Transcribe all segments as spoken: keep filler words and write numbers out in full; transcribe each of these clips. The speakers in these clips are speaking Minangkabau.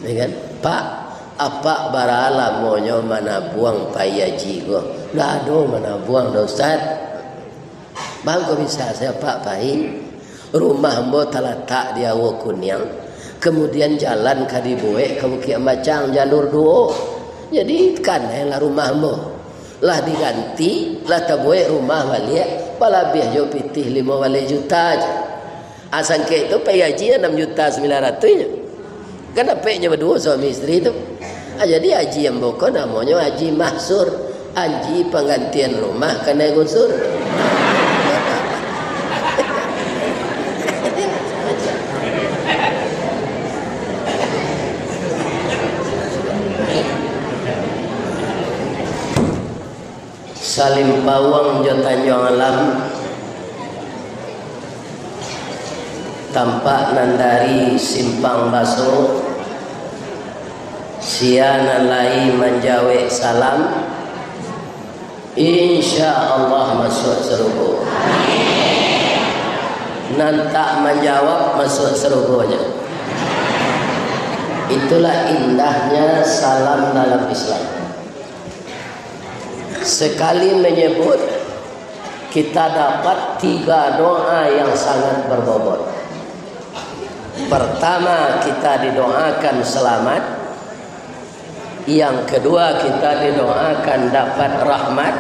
Ya kan? "Pak, apak bara lamonyo manabuang pai aji ko?" "Ndak ado manabuang doh, Ustaz." "Baa kok bisa sajo apak pai?" "Rumah ambo talatak di Awo Kuniang, kamudian jalan ka dibuek ka Bukik Ambacang, jalur duo. Jadi, kanai lah rumah ambo. Lah diganti, lah tabuek rumah baliak, balabiah jo pitih limo baleh juta se." Ah, sangkek tu pai aji anam juta sambilan ratuih nyo. Kan dapeknyo baduo suami isteri tu. Ah, jadi aji ambo ko namonyo Aji Mahsur, aji panggantian rumah kanai gusur. Salim Pawang jo Tanjuang Alam, tampak nan dari Simpang Baso, sia nan lai manjawek salam, insya Allah masuak sarugo. Nan tak manjawab masuak sarugo nyo. Itulah indahnya salam dalam Islam. Sekali menyebut, kita dapat tiga doa yang sangat berbobot. Pertama, kita didoakan selamat. Yang kedua, kita didoakan dapat rahmat.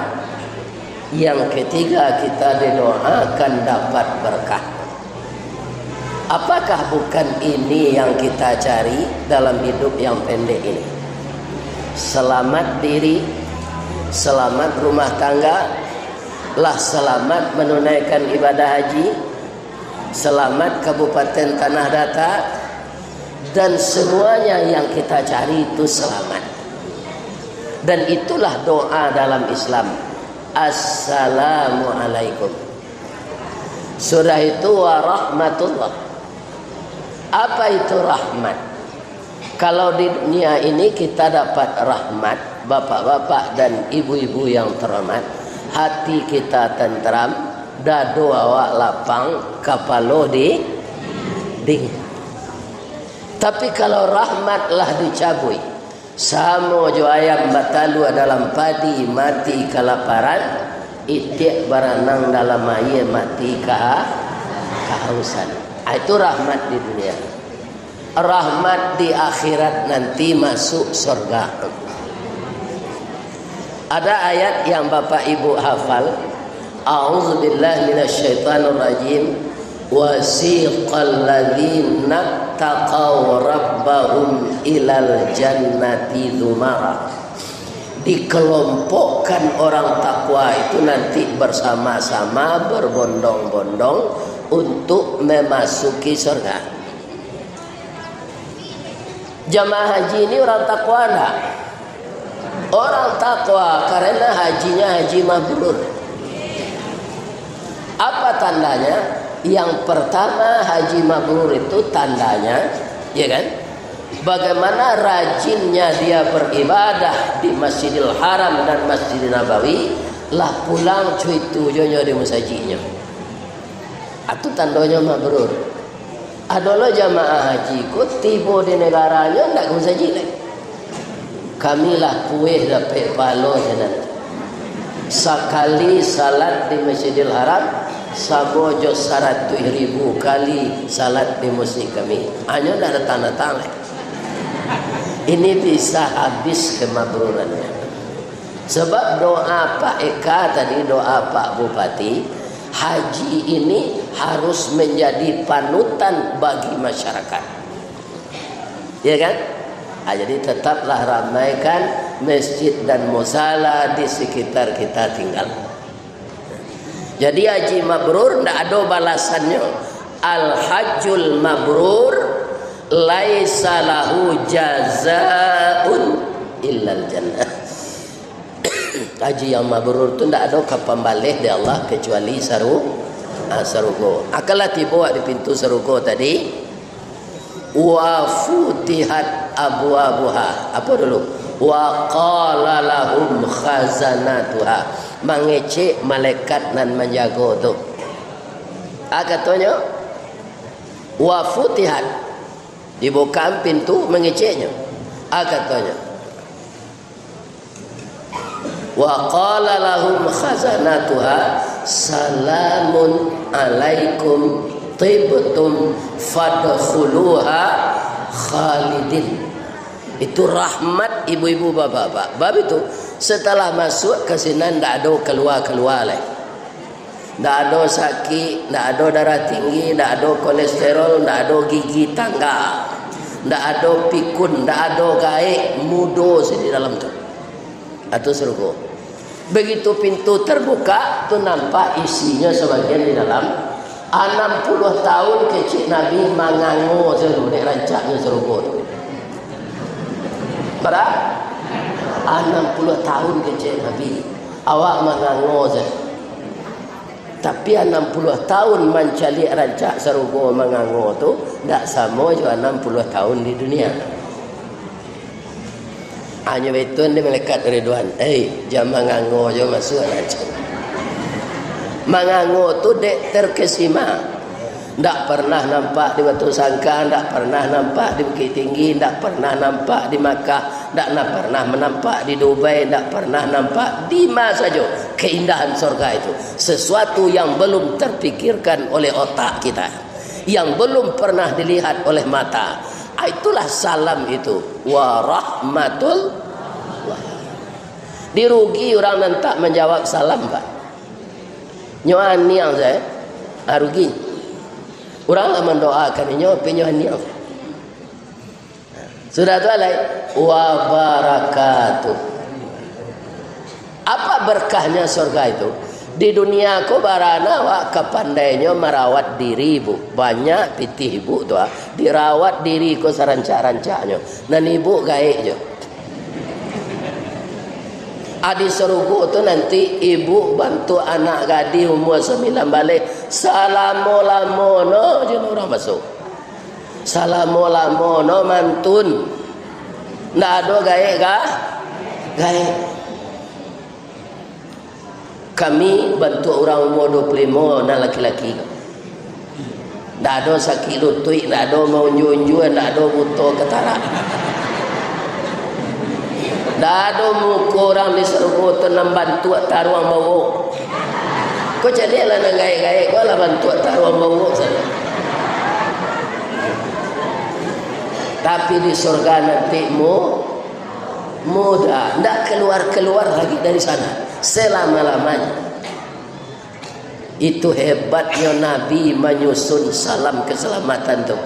Yang ketiga, kita didoakan dapat berkah. Apakah bukan ini yang kita cari dalam hidup yang pendek ini? Selamat diri, selamat rumah tangga, lah selamat menunaikan ibadah haji, selamat Kabupaten Tanah Datar, dan semuanya yang kita cari itu selamat. Dan itulah doa dalam Islam. Assalamualaikum. Sudah itu, warahmatullah. Apa itu rahmat? Kalau di dunia ini kita dapat rahmat, bapak-bapak dan ibu-ibu yang terhormat, hati kita tenteram, dado awak lapang, kapalo di dingin. Tapi kalau rahmat lah dicabuik, samo jo ayam batalua dalam padi mati kalaparan, itiak baranang dalam aia mati kaha-, kahausan. Ah, itu rahmat di dunia. Rahmat di akhirat nanti masuk surga. Ada ayat yang Bapak Ibu hafal, "A'udzubillahi minasyaitonirrajim. Wasiqal ladzina taqaw rabbahum ilal jannati zumara." Dikelompokkan orang takwa itu nanti bersama-sama, berbondong-bondong untuk memasuki surga. Jamaah haji ini orang takwa ndak? Orang takwa, karena hajinya haji mabrur. Apa tandanya? Yang pertama, haji mabrur itu tandanya, ya kan? Bagaimana rajinnya dia beribadah di Masjidil Haram dan Masjid Nabawi, lah pulang cuitu jo nyo di musajiknyo. Itu tandonyo mabrur. Ado lo jamaah haji ko tibo di negaranyo ndak ka musajik lai. Kami lah pueh dapek pahalo sinan. Sakali salat di Masjidil Haram, samo jo saratuih ribu kali salat di musajik kami. Anyo ndak datang-datang lai. Ini bisa habis kemabrurannyo. Sebab doa Pak Eka tadi, doa Pak Bupati, haji ini harus menjadi panutan bagi masyarakat. Ya kan? Ah, jadi tetaplah ramaikan masjid dan musala di sekitar kita tinggal. Jadi haji mabrur ndak ado balasannyo. Al hajjul mabrur laisa lahu jazaun illal jannah. Haji yang mabrur tu ndak ado ka pambaleh di Allah kecuali saru-, ah, sarugo. Akanlah tibo di pintu sarugo tadi. Wa futihat abwabuha. Apa dulu? Wa qala lahum khazanatuha. Mangecek malaikat nan manjago tu. Ah, katonyo, wa futihat. Dibukaan pintu, mangeceknyo. A katonyo, "Wa qala lahum khazanatuha, salamun alaikum, tibtum fadkhuluha khalidin." Itu rahmat ibu-ibu, bapak-bapak. Bab itu, setelah masuk ka sinan, ndak ado kalua-kalua lai. Ndak ado sakik, ndak ado darah tinggi, ndak ado kolesterol, ndak ado gigi tangga, ndak ado pikun, ndak ado gaek, mudo se di dalam tu. Atau sarugo. Begitu pintu terbuka, tu nampak isinyo sabagian di dalam. Anam puluah tahun kecek Nabi mangango se tu, dek rancaknyo sarugo tu. Bara? Anam puluah tahun kecek Nabi. Awak mangango se. Tapi anam puluah tahun mancaliak rancak sarugo mangango tu, ndak samo jo anam puluah tahun di dunia. Hanyo baitu dek malaikat Ridwan, "Hei, jan mangango jo masuak rancak." Mangango tu dek terkesima. Ndak pernah nampak di Batu Sangka, ndak pernah nampak di Bukittinggi, ndak pernah nampak di Makkah, ndak na-, pernah nampak di Dubai, ndak pernah nampak di ma sajo keindahan sorga itu. Sesuatu yang belum terpikirkan oleh otak kita, yang belum pernah dilihat oleh mata. Ah, itulah salam itu. Wa rahmatullah. Dirugi urang nan tak manjawab salam, Pak. Nyo aniang sae, ah, rugi. Urang lah mandoakan inyo, tapi nyo aniang. Sudah tu alai, wa barakatuh. Apa berkahnya surga itu? Di dunia ko barana awak ka pandainyo marawat diri, Bu. Banyak pitih Ibu tu, ah. Dirawat diri ko sarancak-rancaknyo. Nan Ibu gaek jo. Adi sarugo tu nanti ibu bantuak anak gadih umua sambilan baleh, salamo-lamono jo urang basuo. Salamo-lamono mantun. Ndak ado gaek ga-, gaek. Kami bantuak urang umua duo puluah limo nan laki-laki. Ndak ado sakik lutuik, ndak ado maunjua-unjua, ndak ado buto katarak. Ndak ado muko urang di sarugo tu nan bantuak taruang bauok. Ko caliaklah nan gaek-gaek ko lah bantuak taruang bauok sajo. Tapi di surga nanti mu-, mudah, ndak kaluar-kaluar lagi dari sana selama-lamanya. Itu hebatnyo Nabi manyusun salam keselamatan tu.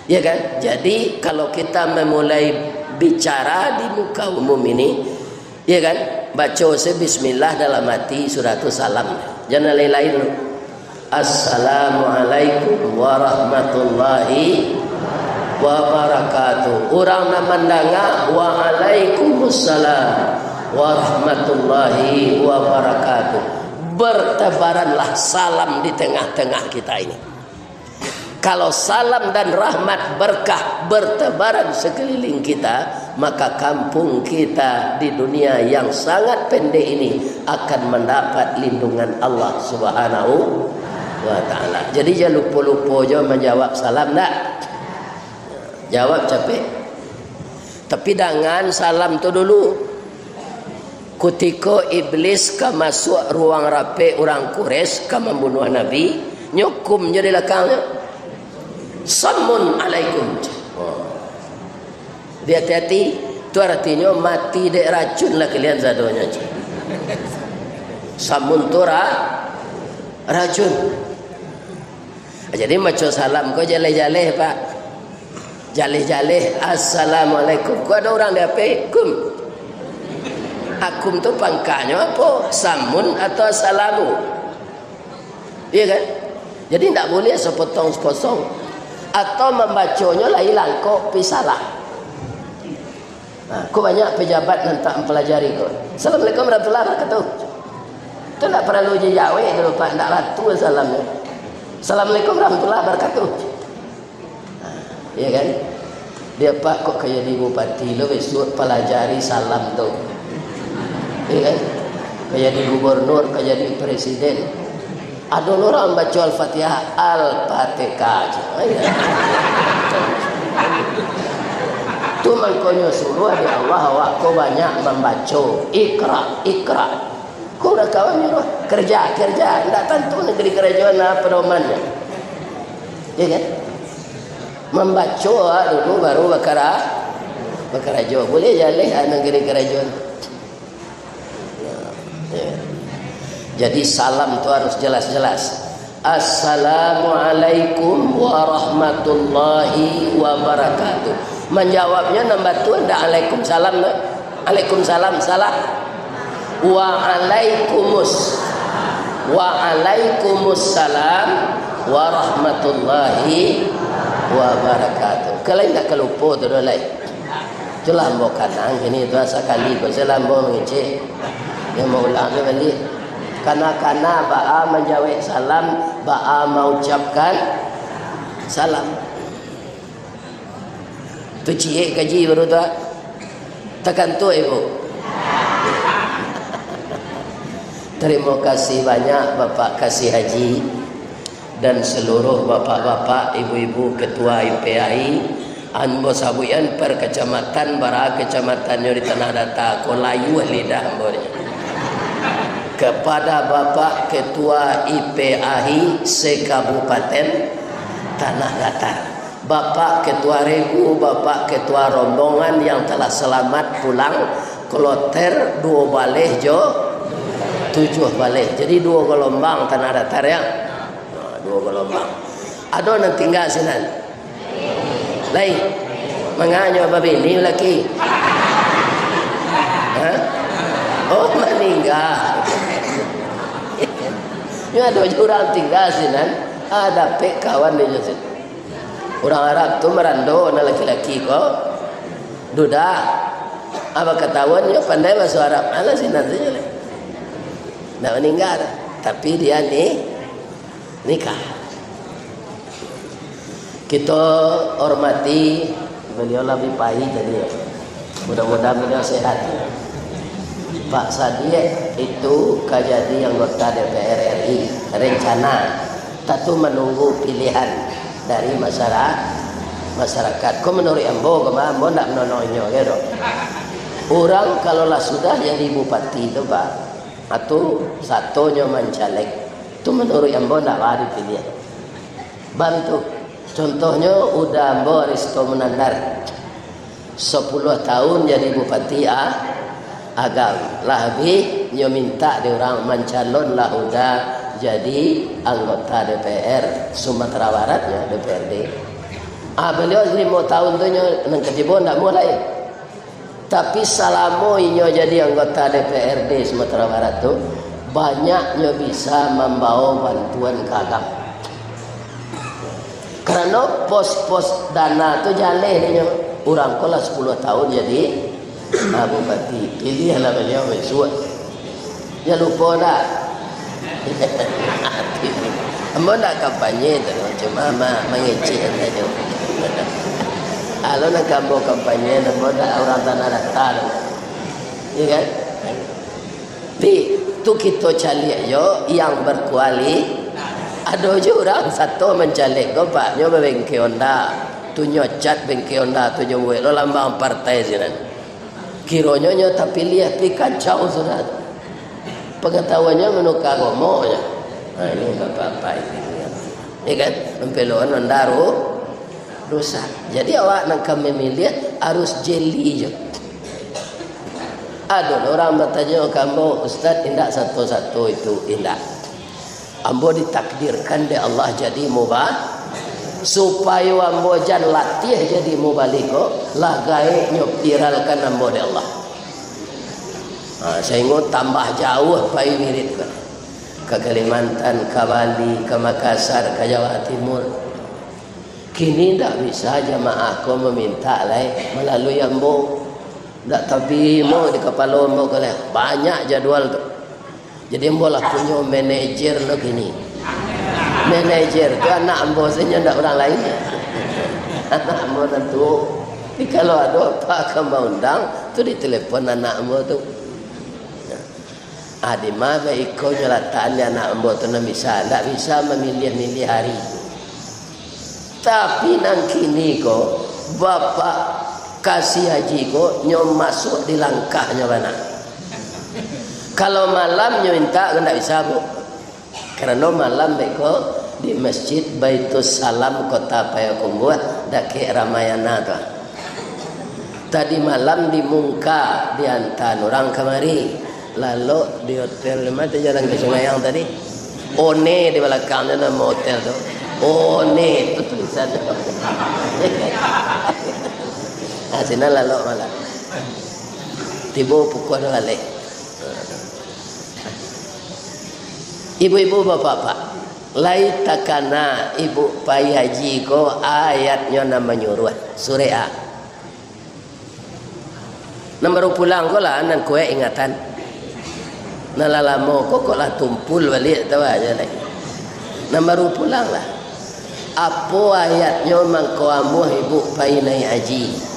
Ya kan? Jadi, kalau kita memulai bicara di muka umum ini, ya kan? Baco se bismillah dalam hati, sudah tu salam. Jangan lain-lain lu. "Assalamualaikum warahmatullahi wabarakatuh." Urang nan mandanga, "Waalaikumsalam warahmatullahi wabarakatuh." Bertebaranlah salam di tengah-tengah kita ini. Kalau salam dan rahmat berkah bertebaran sekeliling kita, maka kampung kita di dunia yang sangat pendek ini akan mendapat lindungan Allah Subhanahu wa Ta'ala. Jadi, jan lupo-lupo jo manjawab salam, ndak? Jawab capek. Tapi dangan salam tu dulu. Kutiko Iblis ka masuak ruang rapek urang Quraisy ka mambunuah Nabi, nyo kum jo di lakangnyo, "Sammun alaikum." Oh. Di hati-hati, tu aratinyo mati dek racun lah kalian sadonyo. Sammun tu ra-, racun. Jadi, maco salam ko jaleh-jaleh, Pak. Jaleh-jaleh, "Assalamualaikum." Ko ado urang di apeh, "Kum." Akum tu pangkanyo apo? Samun atau assalamu? Iya kan? Jadi, ndak boleh sapotong-sapotong. Atau mambaconyo lai langkok, pi salah. Nah, ko banyak pejabat nan tak mempelajari ko. "Assalamualaikum warahmatullahi wabarakatuh." Tu ndak paralu dijawek dulu, Pak, ndak latua salamnyo. "Assalamualaikum warahmatullahi wabarakatuh." Nah, iya kan? Dia, "Pak, kok ka jadi bupati lo, bisuak palajari salam tu." Iya kan? Ka jadi gubernur, ka jadi presiden. Ado urang baco Al-Fatihah, Al-Fatihah. Mangkonyo suruah dek Allah awak ko banyak mambaco. Ikra, ikra. Ko urang kawan nyuruah, kerja, kerja. Ndak tantu nagari karajoan lah pedomannyo. Ya kan? Mambaco awak dulu baru bakara-, bakarajo. Buliah jaleh ah nagari karajoan. Ya. Jadi salam tu harus jelas-jelas. "Assalamualaikum warahmatullahi wabarakatuh." Manjawabnya nan batua ndak "Alaikumsalam", nah. "Alaikumsalam", salah. "Waalaikumus-, waalaikumussalam warahmatullahi wabarakatuh." Kalau indak kalupo tu doh lai. Itulah ambo kanang kini tu, sakali ko sajo lah ambo mangecek. Yang maulang tu baliak. Kana-kana baa manjawek salam, baa maucapkan salam. Tu ciek kaji baru tu, ah. Takantuak, Ibu. Terima kasih banyak, Bapak Kasih Haji. Dan seluruh bapak-bapak, ibu-ibu, ketua I P A I, ambo sabuikan per kecamatan, bara kecamatannyo di Tanah Data, ko layuah lidah ambo ni. Kepada Bapak Ketua I P A I se-Kabupaten Tanah Datar, Bapak Ketua Regu, Bapak Ketua rombongan yang telah selamat pulang, kloter duo baleh jo tujuah baleh. Jadi duo galombang Tanah Datar, ya. Ha, duo galombang. Ado nan tingga sinan? Lai. Manganyo babini laki? Ha? Oh, maningga. Nyo ado juo urang tingga sinan. Ah, dapek kawan di sinan. Urang Arab tu marando nan laki-laki ko duda. Ah, bakatahuan nyo pandai bahaso Arab. Alah, sinan sajo lah. Ndak maningga doh. Tapi dia ni nikah. Kito hormati, beliau lah bi pai tadi, ya. Mudah-mudahan beliau sehat. Pak Sadiq itu ka jadi anggota D P R R I, rencana. Tantu manunggu pilihan dari masyara-, masyarakat. Ko menurut ambo, ko mah, ambo ndak manonoh inyo, gitu. Urang kalau lah sudah jadi bupati tu, Pak, atu satonyo mancaleg. Tu menurut ambo ndak baa dipiliah. Baa tu. Contohnyo, uda ambo Risto Munandar. Sapuluah tahun jadi Bupati A-, Agam. Lah abih, nyo mintak dek urang mancalon lah uda jadi anggota D P R Sumatera Barat, nyo D P R D. Ah, baliau limo tahun tu nyo nan katibo ndak amuah lai. Tapi salamo inyo jadi anggota D P R D Sumatera Barat tu, banyak nyo bisa mambawa bantuan ka Agam. Karano pos-pos dana tu jaleh inyo. Urang ko lah sapuluah tahun jadi, ah, bupati. Piliahlah baliau bisuak. Jan lupo ndak? Ambo ndak kampanye tu, cuma ma-, mangecek sajo. Kalau nak ambo kampanye, ambo ndak urang Tanah Data tu. Iya kan? Tapi, tu kito caliak jo yang berkuali-, ado jo urang sato mancaleg ko, Pak, nyo babengke Honda. Tu nyo cat bengke Honda tu jo buek lo lambang partai sinan. Kironyo nyo tapiliah, pi kacau sudah tu. Pangatahuannyo manuka agamo nyo. Nah, ini bapak-bapak ini. Ya kan? Mampelok Honda ru-, rusak. Jadi awak nan ka mamiliah harus jeli jo. Ado urang batanyo ka ambo, "Ustaz, indak sato-sato itu, indak." Ambo ditakdirkan dek Allah jadi muba-, supayo ambo jan latiah jadi mubalig ko, lah gaeknyo viralkan ambo dek Allah. Ha, sainggo tambah jauah pai wirid ko. Ka Kalimantan, ka Bali, ka Makassar, ka Jawa Timur. Kini ndak bisa jamaah ko mamintak lai malalui ambo. Ndak tarimo di kapalo ambo ko lai. Banyak jadwal tu. Jadi, ambo lah punyo manajer lo kini. Manajer tu anak ambo sajo, ndak urang lain. Anak ambo nan tuo. Jadi, kalau ado apo ka maundang, tu ditelepon anak ambo tu. Ah, di ma baiko nyo latakan di anak ambo tu nan bisa. Ndak bisa mamiliah-miliah hari. Tapi nan kini ko, bapak Ka si Haji ko, nyo masuak di langkahnyo bana. Kalau malam nyo mintak, ndak bisa, Bu. Karano malam beko di Masjid Baitus Salam Kota Payakumbuah, dakek Ramayana tu. Tadi malam di Mungka, diantaan urang kamari. Lalok di hotel di ma tu, Jalan Kasungaiang tadi. One di balakang tu namo hotel tu. One tu tulisan tu. Nah, sinan lalok malam. Tibo pukua duo baleh. Ibu-ibu, bapak-bapak, lai takana ibu pai haji ko ayatnyo nan manyuruah. Surek a. Nan baru pulang ko lah, nan kuaik ingatan. Nan lah lamo ko, kok lah tumpul baliak, tahu aja lai. Nan baru pulang lah. Apo ayatnyo mangko amuah ibu pai naiak haji?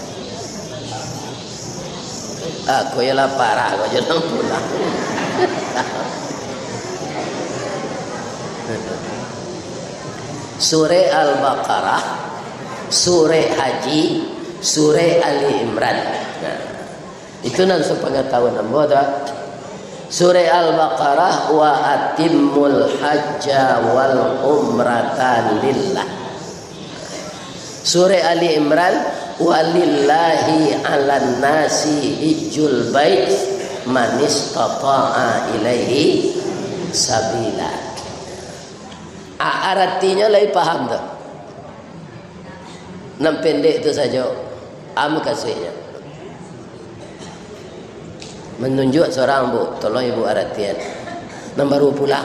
Ah, ko iyolah parah ko, jan pulang. Surek Al-Baqarah, Surek Haji, Surek Ali Imran. Nah, itu nan sapangatahuan ambo tu. Surek Al-Baqarah, "Wa atimmul hajja wal umrata lillah." Surek Ali Imran, "Walillahi 'alan nasi hijjul bait manistata'a ilaihi sabila." A-, aratinyo lai paham tu. Nan pendek tu sajo. Am kasuiknyo. Manunjuak surang, Bu, tolong ibu aratian. Nan baru pulang.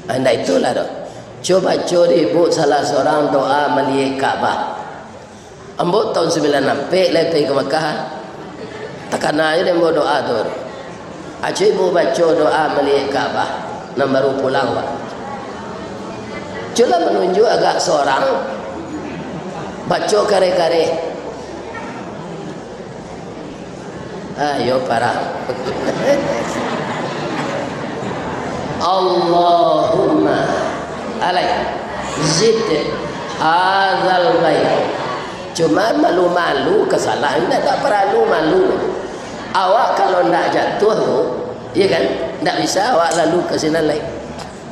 Ah, ndak itulah doh. Cubo baco di ibu salah surang doa maliek Ka'bah. Ambo tahun sambilan ampek lai pai ka Makkah. Takana jo dek ambo doa tu. Aco ibu baco doa maliek Ka'bah, nan baru pulang, Pak. Cubolah manunjuak agak surang. Baco kareh-kareh. Ayo, parah. Allahumma alai zid hadzal bait. Cuma malu-malu ka salah, indak, tak paralu malu. Awak kalau ndak jatuah tu, iya kan, ndak bisa awak lalu ka sinan lai.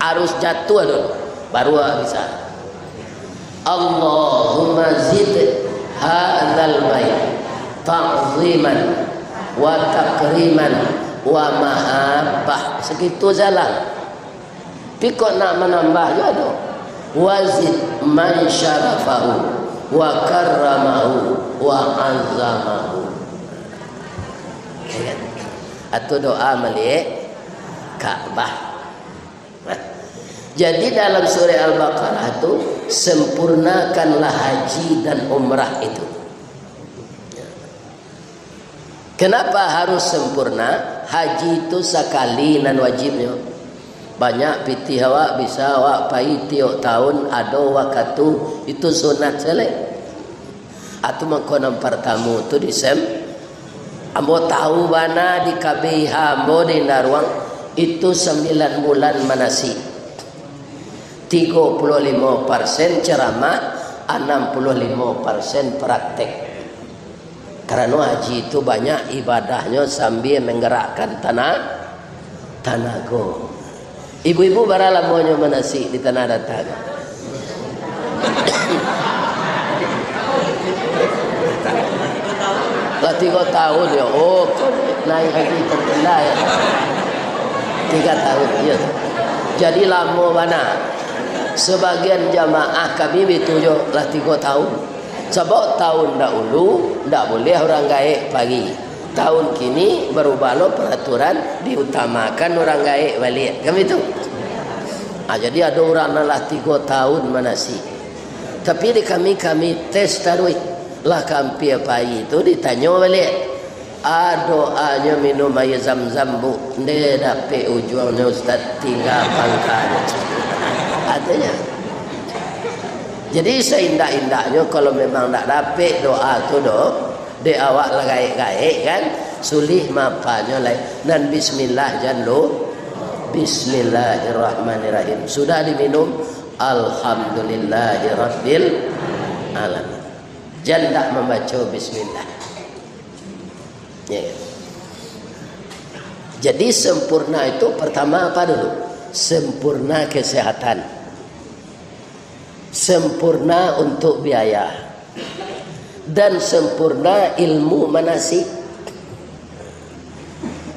Harus jatuah dulu, baru awak bisa. Allahumma zid hadzal bait ta'ziman wa takriman wa mahabbah. Sakitu sajo lah. Tapi kok nak manambah juo tu? "Wa zid man syarafahu wa karramahu wa azzamahu." Ya kan? Atau doa maliek Ka'bah. Jadi dalam surah Al-Baqarah tu, sempurnakanlah haji dan umrah itu. Kenapa harus sempurna? Haji tu sakali nan wajibnyo. Banyak pitih awak bisa awak pai tiok tahun, ado wakatu, itu sunat sajo lai. Atu mangko nan partamo tu di sem-, ambo tahu bana di K B I H ambo di Indaruang, itu sambilan bulan manasik. Tigo puluah limo persen ceramah, anam puluah limo persen praktek. Karano haji tu banyak ibadahnyo sambia manggarakkan tana-, tanago. Ibu-ibu, bara lamonyo manasik di Tanah Data ko? Lah tigo tahun yo. Oh, ko naiak haji tertunda yo. Tigo tahun, yo. Jadi lamo bana. Sabagian jamaah kami baitu juo, lah tigo tahun. Sabab tahun dahulu ndak buliah urang gaek pai. Tahun kini barubah lo paraturan, diutamakan urang gaek baliak. Kan baitu? Ah, jadi ado urang nan lah tigo tahun manasik. Tapi di kami, kami tes taruih. Lah ka ampia pai tu ditanyo baliak. Ah, doanyo minum aia zam-zam, Bu. Nde dapek ujuangnyo, Ustaz. Tingga pangkanyo. Artinyo. Jadi, saindak-indaknyo, kalau memang ndak dapek doa tu doh, dek awak lah gaek-gaek, kan, sulik mapalnyo lai. Nan bismillah jan lu-, Bismillahirrahmanirrahim. Sudah diminum, Alhamdulillahirabbil alamin. Jan dak mambaco bismillah. Ya. Jadi sempurna itu pertama apa dulu? Sempurna kesehatan. Sempurna untuk biaya. Dan sempurna ilmu manasik.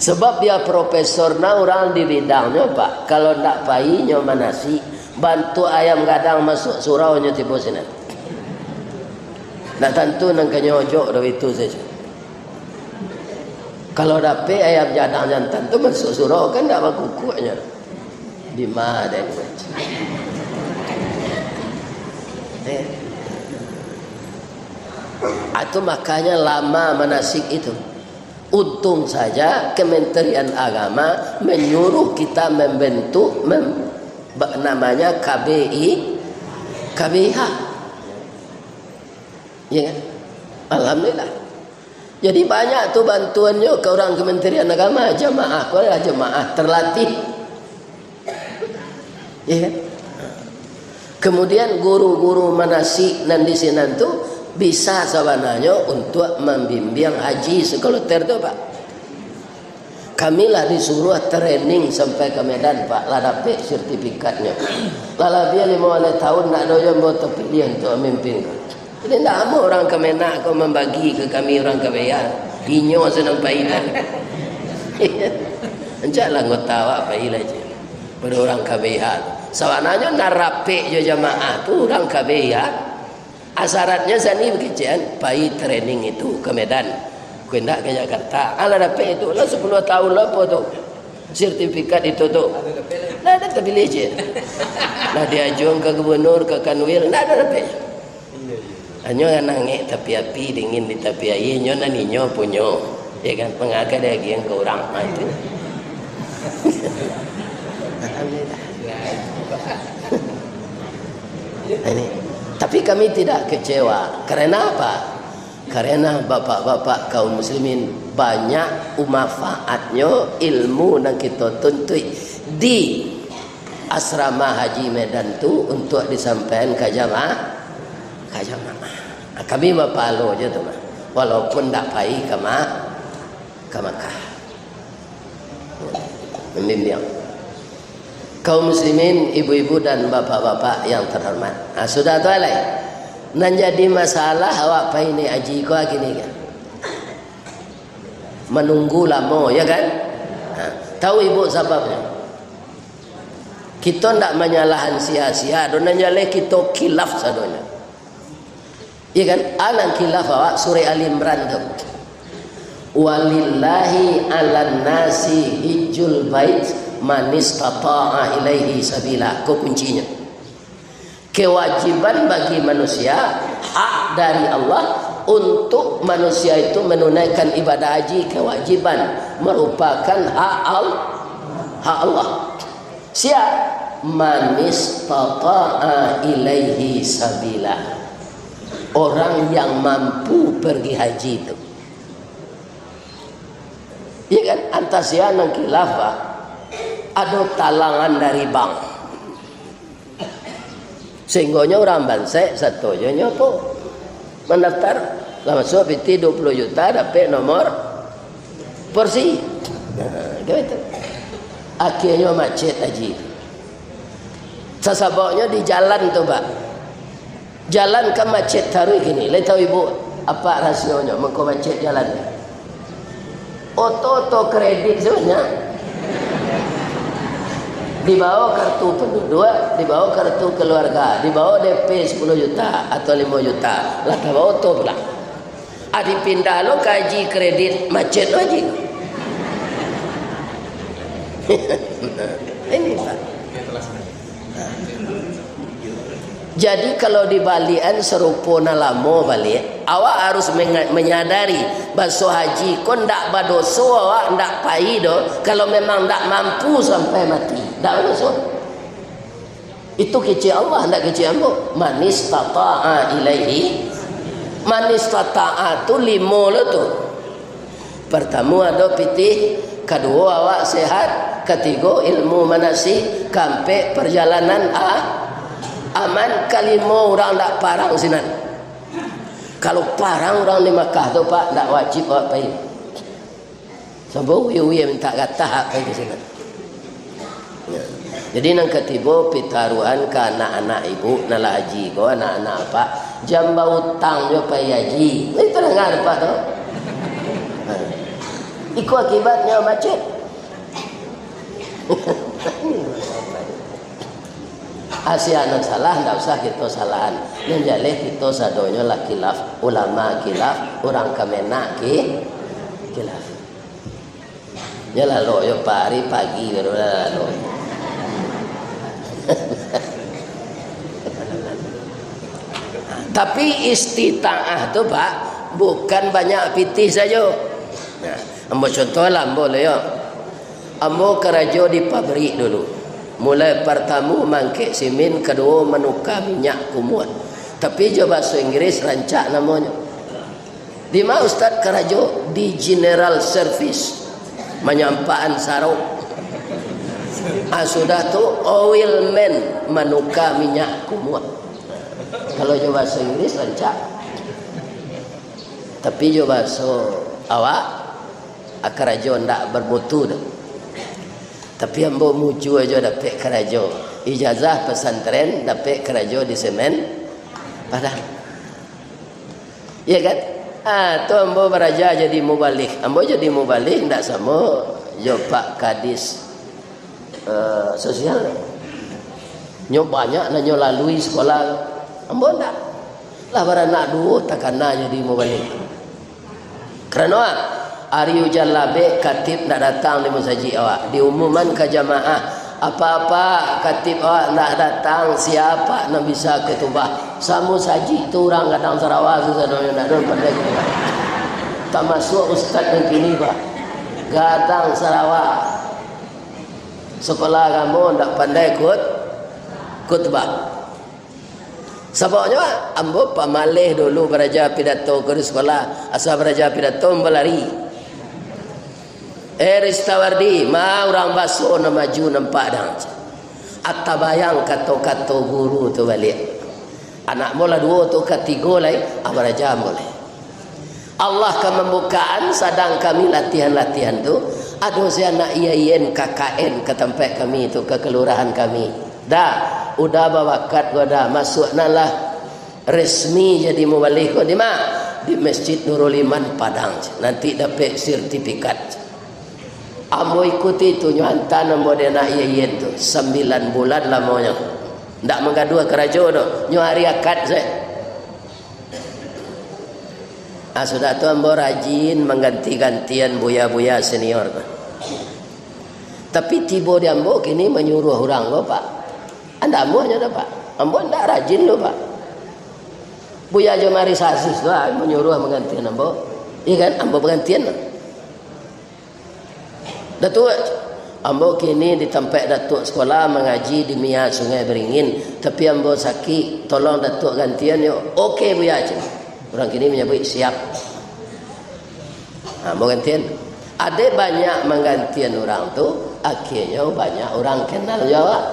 Sebab dia profesor nah urang di bidangnyo, Pak. Kalau ndak pai nyo manasik, bantuak ayam gadang masuak surau nyo tibo sinan. Ndak tantu nan kanyo ojok do itu sajo. Kalau dapek ayam gadang jantan tu masuak surau kan ndak bakukuak nyo. Di ma den? Eh. Itu makanya lama manasik itu. Untung saja Kementerian Agama menyuruh kita membentuk mem-, ba-, namanya K B I, K B I H. Ya kan? Alhamdulillah. Jadi banyak tu bantuannyo ka urang Kementerian Agama, jamaah, ko lah jamaah terlatih. Ya kan? Kemudian guru-guru manasik nan di sinan tu bisa sabananyo untuak mambimbing haji sekaloter tu, Pak. Kami lah disuruah training sampai ka Medan, Pak, lah dapek sertifikatnyo. Lah labiah limo baleh taun ndak ado juo ambo tapiliah untuak mamimpin. Jadi ndak amuah urang Kemenag ko mambagi ka kami urang K B H. Inyo sadang pai lah. Ancaklah anggota awak pai lah je. Pado urang K B H. Sabananyo nan rapek jo jamaah tu urang K B H. Syaratnyo sani bakecekan, pai training itu ka Medan. Ko indak ka Jakarta. Alah dapek itu lah sapuluah taun lah apo tu. Sertifikat itu tu. Ndak ado tapiliah je. Lah diajuang ka gubernur, ka kanwil, ndak ado dapek. Hanyo nan angek tapi api, dingin di tapi aia, nyo nan inyo punyo. Ya kan, mangaka diagiahan ka urang. Ha, itu. Alhamdulillah. Ini. Tapi kami tidak kecewa. Karena apa? Karena bapak-bapak kaum muslimin banyak manfaatnyo ilmu nan kito tuntuik di Asrama Haji Medan tu untuak disampaikan ka jamaah, ka jamaah. Kami bapahalo je tu mah, walaupun ndak pai ka Ma-, ka Makkah. Membimbing. Kaum muslimin, ibu-ibu dan bapak-bapak yang terhormat. Ah, sudah tu alai. Nan jadi masalah awak pai naiak haji ko kini kan. Manunggu lamo, ya kan? Ha, tahu ibu sababnyo? Kito ndak manyalahan sia-sia, do nan jaleh kito khilaf sadonyo. Iya kan? Anan khilaf awak surah Ali Imran tu. "Walillahi 'alan nasi hijjul bait manistata'a ilaihi sabila." Ko kuncinyo. Kewajiban bagi manusia, hak dari Allah untuk manusia itu menunaikan ibadah haji, kewajiban, merupakan hak Al-, hak Allah. Sia? Manistata'a ilaihi sabila. Orang yang mampu pergi haji itu. Iya kan? Antah sia nan khilaf, Pak. Ado talangan dari bank. Sehinggonyo urang bansaik sato jo nyo ko mandaftar. Lah masuak pitih duo puluah juta, dapek nomor porsi. Nah, kan itu. Akhirnyo macet haji. Sasababnyo di jalan tu, Pak. Jalan kan macet taruih kini. Lai tahu ibu, apa rahasionyo mangko macet jalan? Oto-oto kredit sabanyak. Dibawa kartu penduduk, dibawa kartu keluarga, dibawa D P sepuluh juta atau lima juta. Lah tabawa oto pulang. Ah, dipindah lo ka haji kredit, macet lo haji. Ini, Pak. Jadi, kalau dibalian sarupo nan lamo baliak, awak harus menga-, menyadari, baso haji ko ndak badoso awak ndak pai doh, kalau memang ndak mampu sampai mati. Ndak badoso. Itu kecek Allah, ndak kecek ambo. Manistata'a ilaihi. Manistata'a tu limo lo tu. Partamo ado pitih, kaduo awak sehat, katigo ilmu manasik, kaampek parjalanan a-, aman, kalimo urang ndak parang sinan. Kalau parang urang di Makkah tu, Pak, ndak wajib awak pai. Sampai uwie-uwie mintak gatah awak pai ka sinan. Jadi, nan katibo, pitaruahan ka anak-anak ibu, nan lah haji ko, anak-anak apak, jan bautang jo pai haji. Itu danga apak tu. Ha. Iko akibatnyo macet. Asia nan salah, ndak usah kito salahan. Nan jaleh kito sadonyo lah khilaf, ulama khilaf, urang Kemenag ki-, khilaf. Yo lalok yo, Pak, ari pagi baru lah lalok. Tapi istitaah tu, Pak, bukan banyak pitih sajo. Nah, ambo contoh lah, ambo lah yo. Ambo karajo di pabrik dulu. Mulai partamo mangkek simin, kaduo manuka minyak kumuah. Tapi jo bahaso Inggris rancak namonyo. Di ma Ustaz karajo? Di General Service, manyampaan sarok. Ah, sudah tu oil man, manuka minyak kumuah. Kalau jo bahaso Inggris rancak. Tapi jo bahaso awak, ah, karajo ndak bermutu tu. Tapi ambo mujua jo dapek karajo. Ijazah pesantren, dapek karajo di Semen Padang. Iya kan? Ah, tu ambo baraja jadi mubalig. Ambo jadi mubalig ndak samo jo Pak Kadis, eh, sosial. Nyo banyak nan nyo lalui sekolah. Ambo ndak. Lah baranak duo takana jadi mubalig. Karano, ah, ari ujan labek, katib ndak datang di musajik awak. Diumuman ka jamaah, "Apak-apak, katib awak ndak datang, sia nan bisa khutubah?" Samusajik tu urang Gadang Sarawa tu sadonyo ndak ado nan pandai khutubah. Tamasuak ustaz nan kini, Pak. Gadang Sarawa. Sekolah agamo ndak pandai khut-, khutbah. Sababnyo, ambo pamaleh dulu baraja pidato ko di sekolah. Asa baraja pidato, ambo lari. "Eh, Ristawardi, ma urang baso nan maju nampak dang?" Atabayang kato-kato guru tu baliak. Anak ambo lah duo tu, katigo lai, ah, baraja ambo lai. Allah ka mambukaan, sadang kami latihan-latihan tu, ado se anak I A I N K K N ka tampek kami tu, ka kalurahan kami. Dah, udah babakat ko dah, masuak nan lah resmi jadi mubalig ko di ma? Di Masjid Nurul Iman Padang, nanti dapek sertifikat. Ambo ikuti tu, nyo anta ambo di anak I A I N tu, sambilan bulan lamonyo. Ndak manggaduah karajo doh, nyo ari akad se. Ah, sudah tu ambo rajin mangganti-gantian buya-buya senior tu. Tapi tibo di ambo kini manyuruah urang ko, Pak. Andak amuahnyo doh, Pak. Ambo ndak rajin doh, Pak. Buya Jomari Sasis tu, ah, manyuruah manggantian ambo. Iya kan? Ambo bagantian lah. "Datuak, ambo kini di tampek Datuak sekolah mangaji di Mia Sungai Beringin, tapi ambo sakik, tolong Datuak gantian yo." "Oke, Buya," cen. Urang kini manyabuik, "Siap." Nah, ambo gantian. Ade banyak manggantian urang tu, akhianyo banyak urang kenal jo awak.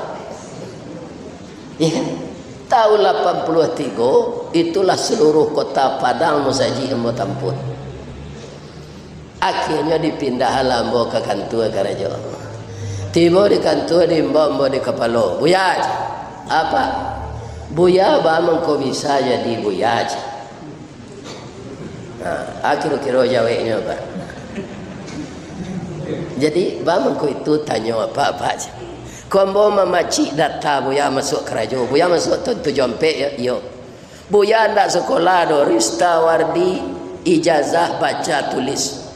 Iya kan? Tahun lapan puluah tigo, itulah seluruh kota Padang musajik ambo tampuah. Akhianyo dipindahanlah ambo ka kantua karajo. Tibo di kantua, diimbau ambo di kapalo, "Buya," cen. "Apo?" "Buya, baa mangko bisa jadi buya?" cen. Nah, a kiro-kiro jaweknyo, Pak. Jadi, baa mangko itu tanyo apak-apak, cen. "Ko ambo mamacik data Buya masuak karajo. Buya masuak tahun tujuah ampek, yo?" "Iyo." "Buya ndak sekolah doh, Ristawardi, ijazah baca tulis."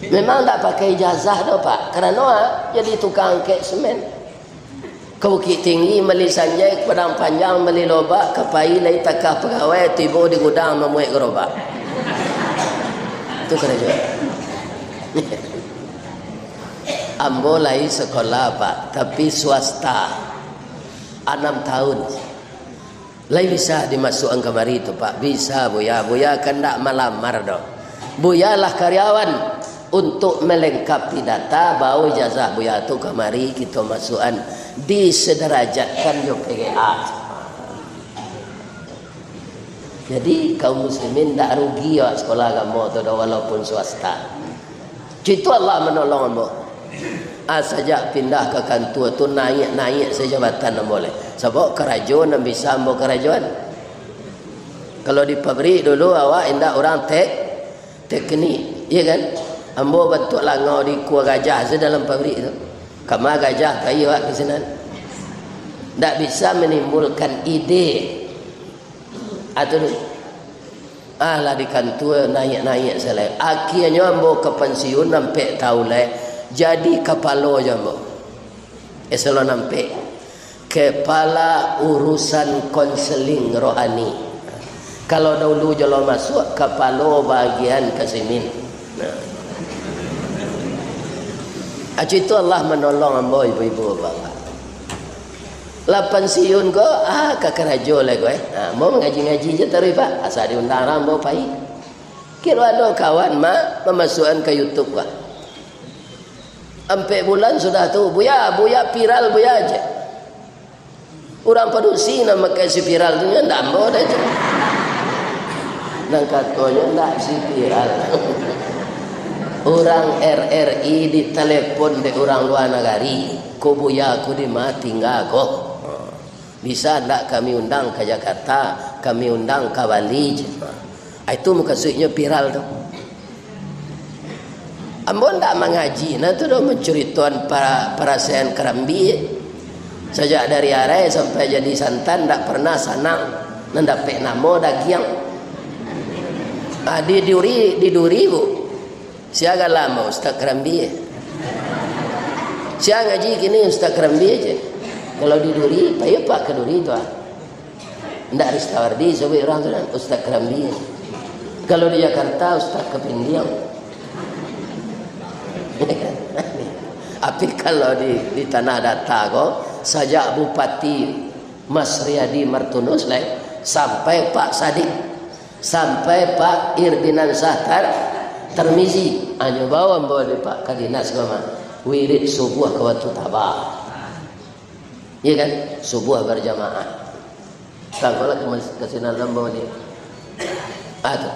Memang ndak pakai ijazah doh, Pak. Karano, ah, jadi tukang angkek semen. Ka Bukittinggi mambali sanjai, ka Padang Panjang mambali lobak, ka Pai lai takah pagawai, tibo di gudang mamuek garobak. Tu karajo. Ambo lai sekolah, Pak, tapi swasta. Anam tahun. Lai bisa dimasuakan kamari tu, Pak? Bisa, Buya. Buya kan ndak malamar doh. Buya lah karyawan untuk melengkapi data, bao ijazah Buya tu kamari, kito masuakan, disedarajatkan jo P G A. Jadi, kaum muslimin ndak rugi awak sekolah agamo tu doh, walaupun swasta. Cito Allah manolong ambo. Ah, sajak pindah ka kantua tu, naiak-naiak sajo jabatan ambo lai. Sabab karajo nan bisa ambo karajoan. Kalau di pabrik dulu, awak indak urang tek-, teknik, iyo kan? Ambo bantuak langau di ikua gajah se dalam pabrik tu. Kama gajah pai awak ka sinan. Ndak bisa manimbulkan ide. Ah, tu dulu. Ah, lah di kantua naiak-naiak se lai. Akhianyo ambo ka pansiun ampek taun lai. Jadi kapalo jo ambo. Eselon ampek. Kepala urusan konseling rohani. Kalau dahulu jo lo masuak, kapalo bagian kasimin. Nah. Acik tu Allah manolong ambo, ibu-ibu, bapak. Lah pansiun ko, ah, ka karajo lai ko, eh. Ah, ambo mangaji-ngaji je taruih, Pak. Asa diundang urang, ambo pai. Kiro ado kawan, Mak, mamasuakan ka YouTube, Pak. Ampek bulan sudah tu, "Buya, Buya viral, Buya," je. Urang padusi nan makai si viral tu, nyo ndak ambo doh, je. Nan katonyo ndak si viral. Urang R R I ditalepon dek urang lua nagari, "Ko Buya ko di ma tingga ko? Bisa ndak kami undang ka Jakarta, kami undang ka Bali," je. Ah, itu mukasuiknyo viral tu. Ambo ndak mangaji nah tu doh, mancuritoan pa-, parasaian karambia. Sajak dari arai sampai jadi santan, ndak pernah sanang, nan dapek namo dagiang. Ah, di Duri, di Duri, Bu. Sia galamo Ustaz Karambia. Sia ngaji kini Ustaz Karambia je. Kalau di Duri, pai apak ka Duri tu, ah. Ndak Ristawardi, sabuik urang tu kan, Ustaz Karambia. Kalau di Jakarta, Ustaz Kapindiang. Tapi kalau di, di Tanah Data ko, sajak Bupati Mas Riyadi Martunus lai, sampai Pak Sadik, sampai Pak Irdinan Sahtar Tarmizi, hanyo bawa ambo di Pak Kadinas ko mah, wirid subuah ka Batu Taba. Iya kan? Subuah berjamaah. Tangkolah ka mas-, ka sinan ambo ni. Ah, tu.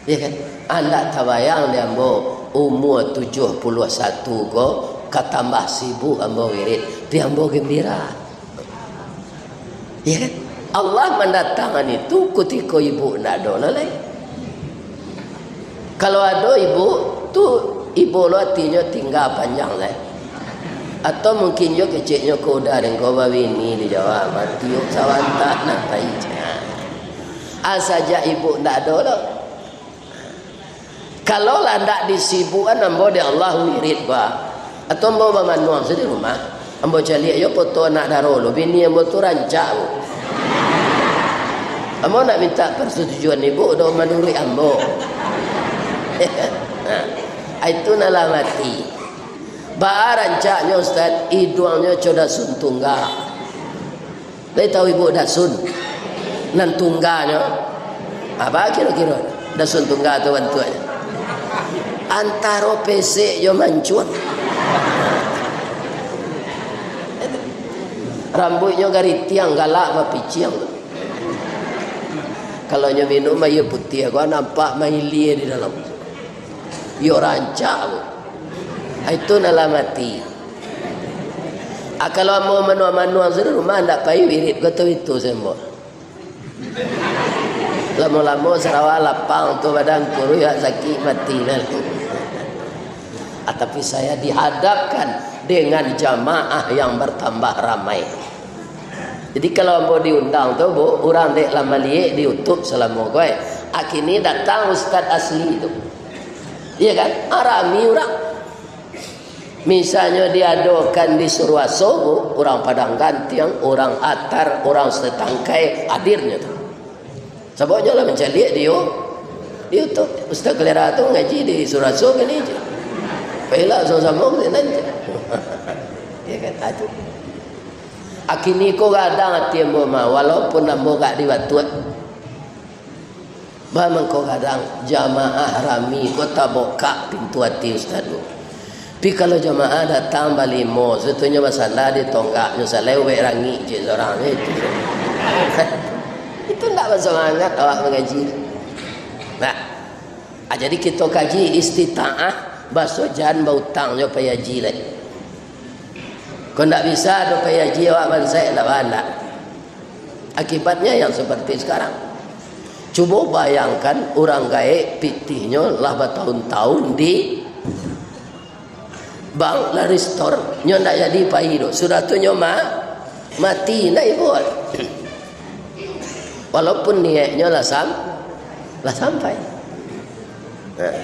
Iya kan? Andak tabayang di ambo, umua tujuah puluah satu ko, ka tambah sibuk ambo wirid, tapi ambo gembira. Iya kan? Allah mandatangkan itu kutiko ibu ndak ado lah lai. Kalau ado ibu, tu ibo lo atinyo tingga panjang lai. Atau mungkin jo keceknyo ko udah dengko babini di Jawa, mati sabanta nak pai. Ah, sajak ibu ndak ado lo. Kalau lah ndak disibukan ambo dek Allah wirid ba. Atau ambo bamanuang sajo di rumah. Ambo caliak yo foto anak daro lo, bini ambo tu rancak, Bu. Ambo nak minta persetujuan ibu doh manuruik ambo. Nah, itu nan lah mati. Baa rancaknyo, Ustaz, iduangnyo co dasun tungga. Lai tahu ibu dasun? Nan tungganyo, apa kiro-kiro dasun tungga tu bantuaknyo? Antaro pesek jo mancuang. Rambuiknyo garitiang, galak bapiciang. Kalau nyo minum aia putiah, ko nampak mailia di dalam. Iyo rancak ko. Ah, itu nan lah mati. Ah, kalau ambo manuang-manuang sudah rumah, ndak pai wirid ko tu itu sembo. Lamo-lamo sarawa lapang tu badan kuruih, sakik mati lah. Ah, tapi saya dihadapkan dengan jamaah yang bertambah ramai. Jadi kalau ambo diundang tu, Bu, urang dek lah maliek di YouTube salamo ko, eh. Ah, kini datang ustaz asli tu. Iya kan? Ah, rami urang. Misalnyo diadokan di Suruaso, Bu, urang Padang Gantiang, urang Atar, urang Setangkai hadirnyo tu. Sababnyo lah mancaliak di, di YouTube. Ustaz Kalera tu ngaji di Suruaso kini je. Pailah samo-samo ke sinan je. Ya kan? Ah, tu. Akini ko gadang ati ambo mah, walaupun ambo gak di Batuak. Ba mangko gadang, jamaah rami ko tabokak pintu ati ustaz tu. Tapi kalau jamaah datang balimo, sutunyo basanda di tonggaknyo, salai ubek rangik je sorang, eh, itu. Itu ndak Samangat awak mangaji. Nah, ah, jadi kito kaji istitaah, baso jan bautang jo pai haji lai. Kok ndak bisa do pai haji awak bansaik, ndak baa ndak. Akibatnya yang seperti sekarang. Cubo bayangkan urang gaek pitihnyo lah batahun-tahun di bank, lah restore, nyo ndak jadi pai doh. Sudah tu nyo ma-, mati, ndak ibo. Walaupun niatnyo lah sam-, lah sampai. Nah.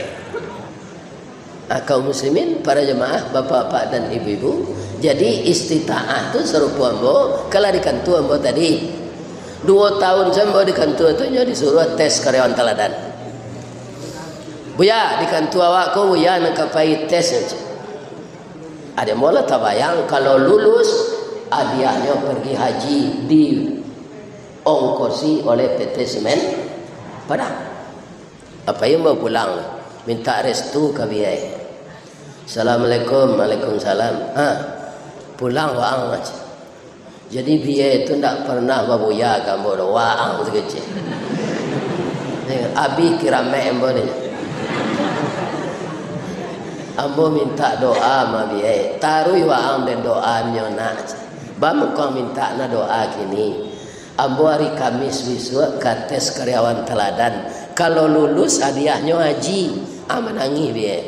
Ah, kaum muslimin, para jemaah, bapak-bapak dan ibu-ibu, jadi istitaah tu sarupo ambo, kalau di kantua ambo tadi. Duo tahun se ambo di kantua tu, nyo disuruah tes karyawan taladan. "Buya, di kantua awak ko, Buya nan ka pai tes," cek. Ade mula tabayang, kalau lulus, hadiahnyo pergi haji diongkosi oleh P T Semen Padang. Apai ambo pulang, minta restu ka biyai. "Assalamualaikum." "Waalaikumsalam." "Ha, pulang waang," cek. "Jadi biyai tu ndak pernah babuya ka ambo doh, waang tu kecek. Abih kiramek ambo ni. Ambo minta doa ma biyai, taruih waang den doa nyo nak." "Baa mangko minta na doa kini?" "Ambo ari Kamis bisuak ka tes karyawan taladan. Kalau lulus, hadiahnyo haji." Ah, manangih biyai.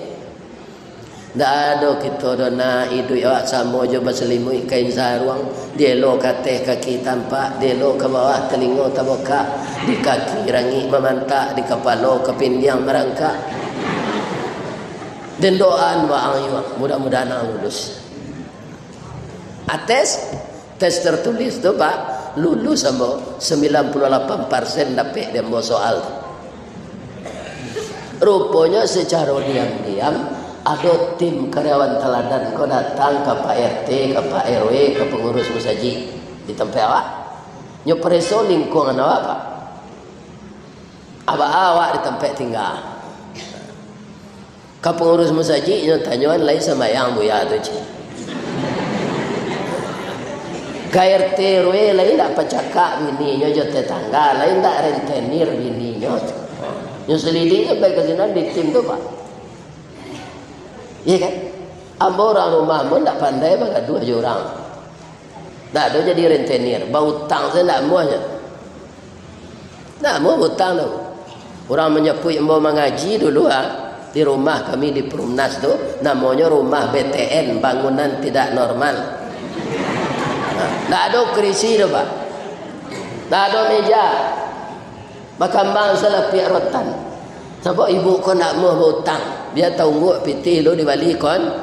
"Ndak ado kito doh nak, iduik awak samo jo basalimuik kain saruang, dielo ka ateh kaki tampak, dielo ka bawah talingo tabukak, di kaki rangik mamantak, di kapalo kapindiang marangkak. Den doaan waang juo, mudah-mudahan ang lulus." Ates tes tertulis tu, Pak, lulus ambo, sembilan puluh lapan persen dapek di ambo soal tu. Ruponyo, sacaro diam-diam, ado tim karyawan taladan ko datang ka Pak R T, ka Pak R W, ka pangurus musajik di tampek awak. Nyo pareso lingkungan awak, Pak. Aba awak di tampek tingga. Ka pangurus musajik nyo tanyoan, "Lai sambayang Buya tu, cik?" Ka R T R W lai ndak pacakak bininyo jo tetangga, lai ndak rentenir bininyo. Nyo selidik sampai ka sinan di tim tu, Pak. Iya kan? Ambo urang rumah ambo ndak pandai bagaduah jo urang. Ndak ado jadi rentenir, bautang sajo ndak amuahnyo. Ndak amuah bautang tu. Urang manyapuik ambo mangaji dulu, ha, di rumah kami di Perumnas tu, namonyo rumah B T N, bangunan tidak normal. Ha, ndak ado kurisi tu, Pak. Ndak ado meja. Bakambang salah piak rotan. Sabab ibu ko ndak amuah bautang. Bia taungguk pitih lu dibali kon-,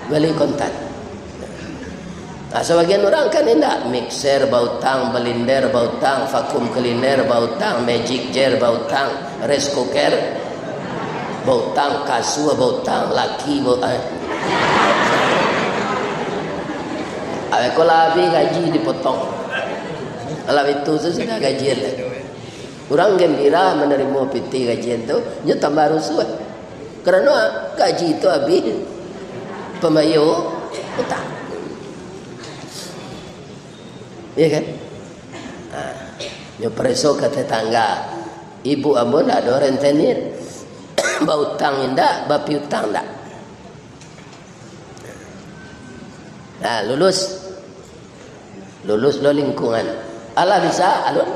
bali kontan. Nah, sabagian urang kan indak, mixer bautang, blender bautang, vacuum cleaner bautang, magic jar bautang, rice cooker bautang, kasua bautang, laki bautang. Awak ko lah abih gaji dipotong. Kalau itu tu sudah gajian lah. Urang gembira manarimo pitih gajian tu, nyo tambah rusuah. Karano gaji tu abih pambayia utang. Iya kan? Ha, nyo pareso ka tetangga. Ibu ambo ndak ado rentenir. Bautang indak, bapiutang indak. Nah, lulus. Lulus lo lingkungan. Alah bisa, alun.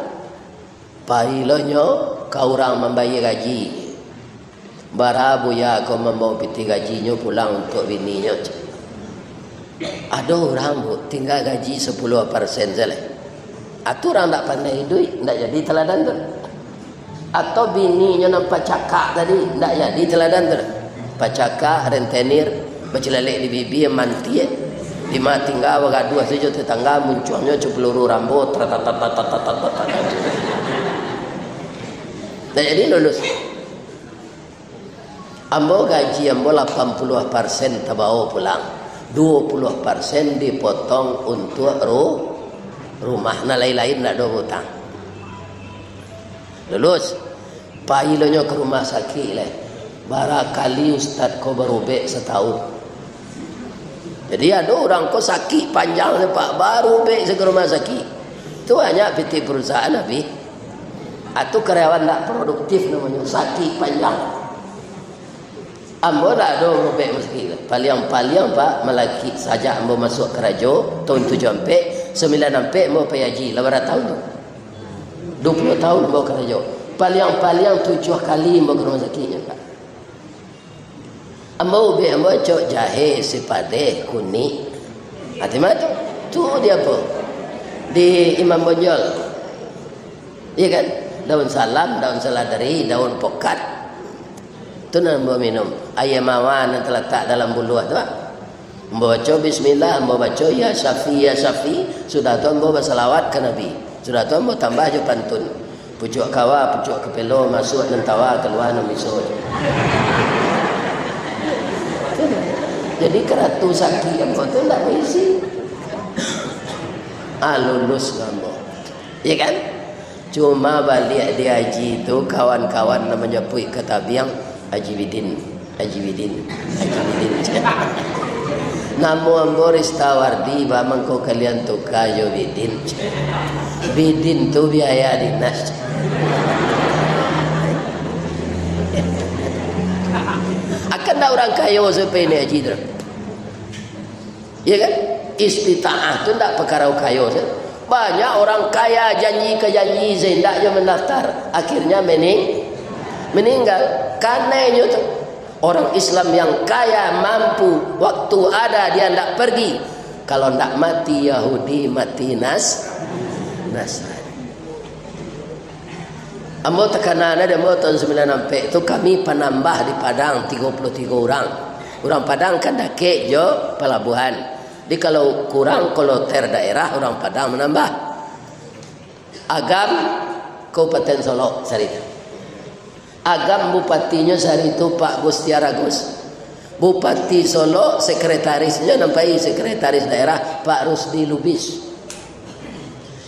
Pai lo nyo ka urang mambayia gaji. Bara Buya ko mambawa pitih gajinyo pulang untuak bininyo. Ado urang, Bu, tingga gaji sapuluah persen sajo lai. Atau urang ndak pandai iduik, ndak jadi teladan tu. Atau bininyo nan pacakak tadi, ndak jadi teladan tu. Pacakak, rentenir, bacilalek di bibia, mantiak. Di ma tingga bagaduah sajo tetangga, muncuangnyo capeluru rambo, tratatatatatatatata. Ndak jadi lulus. Ambo gaji ambo lapan puluah persen tabawa pulang, duo puluah persen dipotong untuak ru-, rumah, nan lain-lain ndak ado utang. Lulus, pai lo nyo ka rumah sakik lai. Barakali ustad ko barubek satahun. Jadi ado urang ko sakik panjang se, Pak, barubek se ka rumah sakik. Tu banyak pitih perusahaan abih. Atau karyawan ndak produktif namonyo, sakik panjang. Ambo ndak ado robek masakik. Paliang-paliang, Pak, malakik sajak ambo masuak karajo, tahun tujuah ampek, sambilan ampek ambo pai haji, lah bara tahun tu? Duo puluah tahun ambo karajo. Paliang-paliang tujuah kali ambo ka rumah sakiknyo, Pak. Ambo ubek ambo cok jahe, sipadeh, kunik. Ati mah tu. Tu di apo? Di Imam Bonjol. Iya kan? Daun salam, daun saladari, daun pokat. Tu nan ambo minum. Aia mawar nan talatak dalam buluah tu, ah. Ambo baco bismillah, ambo baco ya Syafi, ya Syafi. Sudah tu ambo basalawat ka Nabi. Sudah tu ambo tambah jo pantun. Pucuak kawa, pucuak kapelo, masuak nan tawa, kalua nan biso. Jadi karatu sakik ambo tu ndak baisi. Ah, lulus lah ambo. Ya kan? Cuma baliak di haji tu, kawan-kawan nan manjapuik ka tabiang, Haji Bidin, Haji Bidin, Haji Bidin. Namo ambo Ristawardi, ba mangko kalian tuka jo Bidin. Bidin tu biaya dinas. Akan ndak urang kayo sampai ni haji tu? Ya kan? Istitaah tu ndak pakara kayo sajo. Banyak orang kaya janji ka janji, indak jo mandaftar. Akhirnya mening-, meninggal. Kanai nyo tu. Orang Islam yang kaya, mampu, waktu ada dia ndak pergi. Kalau ndak mati Yahudi, mati Nas-, Nasrani. Ambo takana, di ambo tahun sambilan ampek tu, kami panambah di Padang tigo puluah tigo urang. Urang Padang kan dakek jo palabuahan. Jadi kalau kurang kloter daerah, urang Padang manambah. Agam, Kabupaten Solok, sari tu. Agam bupatinyo sari tu Pak Gustiar Agus. Bupati Solok, sekretarisnyo nan pai sekretaris daerah Pak Rusdi Lubis.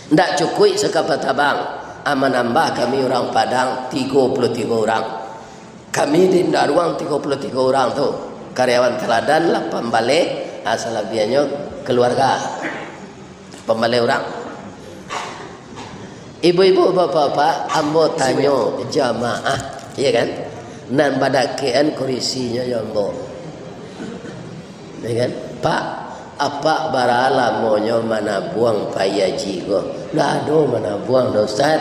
Ndak cukuik sakapa tabang, ah, manambah kami urang Padang tigo puluah tigo urang. Kami di Indaruang tigo puluah tigo urang tu, karyawan teladan lapan baleh, ah, salabiahnyo kaluarga. Lapan baleh urang. Ibu-ibu, bapak-bapak, ambo tanyo jamaah, ya kan? Nan badakekan kurisinyo jo ambo. Ya kan? "Pak, apak bara lamonyo manabuang pai haji ko?" "Ndak ado manabuang doh, Ustaz."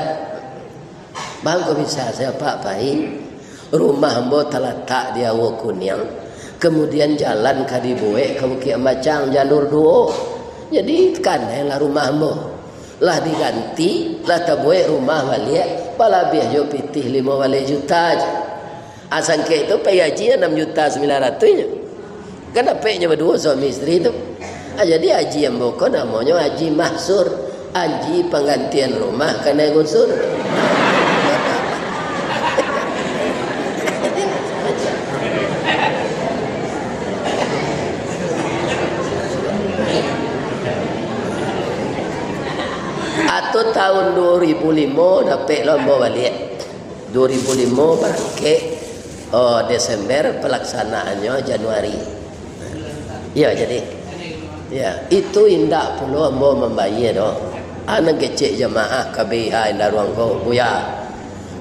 "Baa kok bisa sajo apak pai?" "Rumah ambo talatak di Aua Kuniang, kamudian jalan ka dibuek ka Bukik Ambacang, jalur duo. Jadi, kanailah rumah ambo. Lah diganti, lah tabuek rumah baliak, balabiah jo pitih limo baleh juta se." Ah, sangkek tu pai haji anam juta sambilan ratuih nyo. Kan dapeknyo baduo suami isteri tu. Ah, jadi haji ambo ko namonyo Haji Mahsur, haji panggantian rumah kanai gusur. Atau tahun duo ribu limo dapek lo ambo baliak. Duo ribu limo barangkek, oh, Desember, palaksanaannyo Januari. Iyo, jadi, ya, itu indak pulo ambo mambayia doh. Ah, nan kecek jamaah K B I H Indaruang ko, "Buya,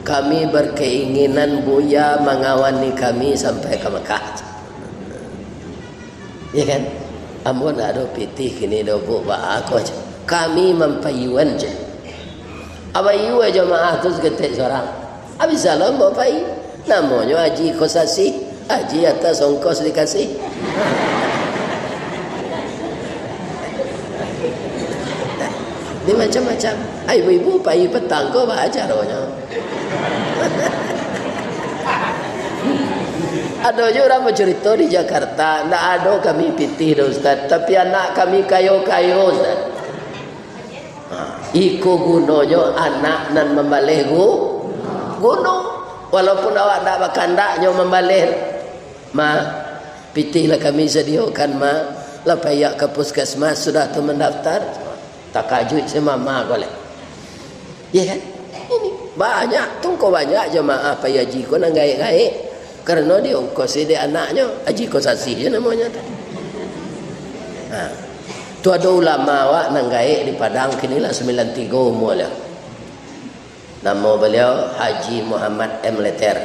kami berkeinginan Buya mangawani kami sampai ka Makkah." Ya kan? Ambo ndak ado pitih kini doh, Bu, baa ko, ceh. Kami mampayuan, ceh. Abayua jamaah tu saketek surang. Abih salam, ambo pai. Namonyo Haji Kosasih. Haji atas ongkos dikasih. Dia macam-macam. Ai, ibu-ibu pai patang ko, baa caronyo? Ado juo urang bacurito di Jakarta, "Ndak ado kami pitih doh, Ustaz, tapi anak kami kayo-kayo, Ustaz." Ha, iko gunonyo anak nan mambaleh gu-, guno. Walaupun awak ndak bakandak nyo mambaleh, "Ma, pitih lah kami sadiokan, Ma. Lah paiak ka puskesmas, sudah tu mandaftar." Takajuik si mama ko lai. Ya kan? Ini banyak, tungko banyak jamaah pai haji ko nan gaek-gaek. Karano diongkosi dek anaknyo, Haji Kosasih je namonyo tu. Ha. Tu ado ulama awak nan gaek di Padang, kini lah sambilan tigo umua lah. Namo baliau Haji Muhammad M Leter.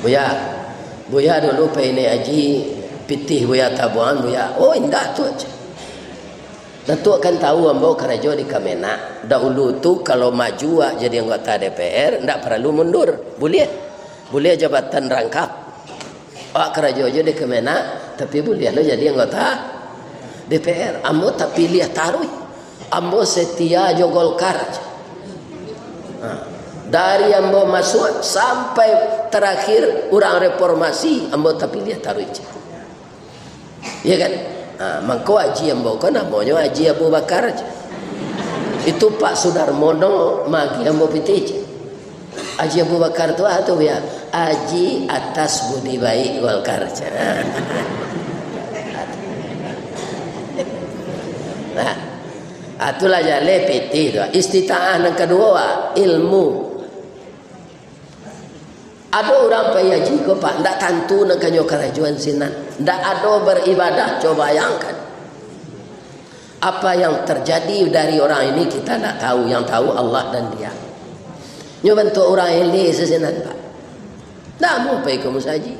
"Buya, Buya dulu pai naiak haji, pitih Buya tabuangan, Buya." "Oh, indak tu aja." Datuak kan tahu ambo karajo di Kemenag. Dahulu tu, kalau maju awak jadi anggota D P R, ndak paralu mundur. Buliah. Buliah jabatan rangkap. Awak karajo jo di Kemenag, tapi buliah lo jadi anggota D P R. Ambo tapiliah taruih. Ambo setia jo Golkar. Ha. Dari ambo masuak sampai tarakhir urang reformasi, ambo tapiliah taruih. Iya kan? Ha, mangko haji ambo ko namonyo Haji Abu Bakar aja. Itu Pak Sudarmono magi ambo pitih je. Haji Abu Bakar tu, ah, tu, ya. Haji atas budi baik Golkar aja. Nah, itulah jaleh pitih tu. Istitaah nan kaduo, ah, ilmu. Ado urang pai haji ko, Pak, ndak tantu nan ka nyo karajoan sinan. Ndak ado baribadah, coba bayangkan. Apa yang terjadi dari orang ini kita ndak tahu, yang tahu Allah dan Dia. Nyo bantuak urang eleh sasinan, Pak. Ndak amuah pai ka musajik.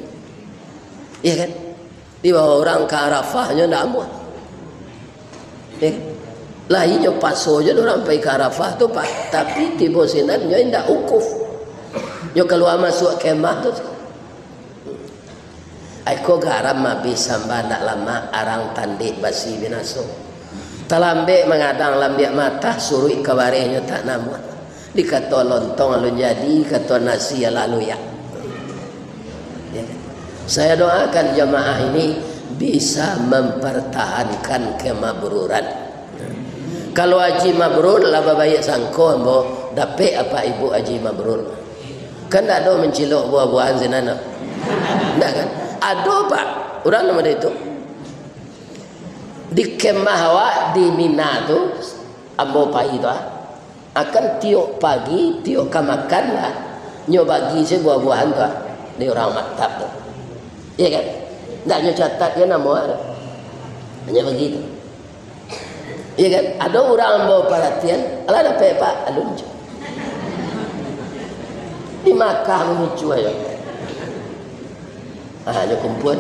Iya kan? Dibawa urang ka Arafah, nyo ndak amuah. Eh, lah inyo paso jo urang pai ka Arafah tu, Pak. Tapi tibo sinan nyo indak wukuf. Nyo kalua masuak kemah tu. Ai ko garam abih samba ndak lamak, arang tandek basi binaso. Talambek mangadang lambiak matah, suruik ka bareh nyo tak namuah. Dikato lontong alun jadi, kato nasi alah luyak. Ya kan? Saya doakan jamaah ini bisa mempertahankan kemabruran. Kalau haji mabrur, lah babaiak sangko ambo, dapek apak ibuk haji mabrur. Kan ndak ado mancilok buah-buahan sinan, ndak kan? Ado, Pak. Urang namo itu. Di kemah awak di Mina tu, ambo pai tu, ah. Akan tiok pagi, tiok ka makan lah, nyo bagi se buah-buahan tu, ah, di urang maktab tu. Iya kan? Ndak nyo catat kan namo, ah. Nyo bagi tu. Iya kan? Ado urang ambo paratian, alah dapek, Pak, alun jo. Di Makkah mamicuah yo. Ah, nyo kumpul.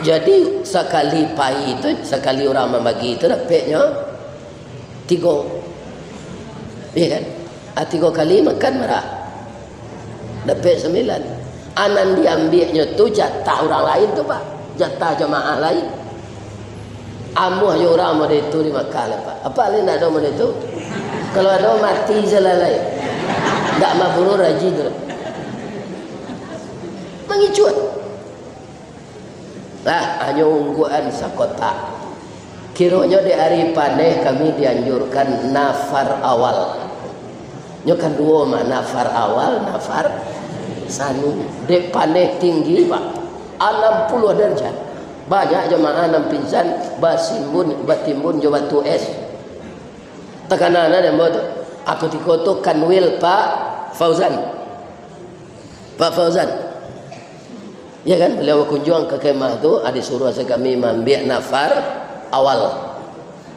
Jadi, sakali pai tu, sakali urang mambagi tu, dapeknyo tigo. Iya kan? Ah, tigo kali makan bara? Dapek sambilan. Ah, nan diambiaknyo tu jatah urang lain tu, Pak. Jatah jamaah lain. Amuah jo urang model tu di Makkah lah, Pak. Apak lai ndak ado model tu? Kalau ado, mati salah lai. Ndak mabrur haji tu. Mangicuah. Lah, hanyo ungguan sakotak. Kironyo dek ari paneh kami dianjurkan nafar awal. Nyo kan duo mah, nafar awal, nafar sani. Dek paneh tinggi, Pak. Anam puluah darjat. Banyak jamaah nan pingsan, basimbun, batimbun jo batu es. Takana nan ambo tu. Aku tiko tu Kanwil Pak Fauzan. Pak Fauzan. Ya kan, baliau bakunjuang ka kemah tu, ah, disuruah se kami maambiak nafar awal.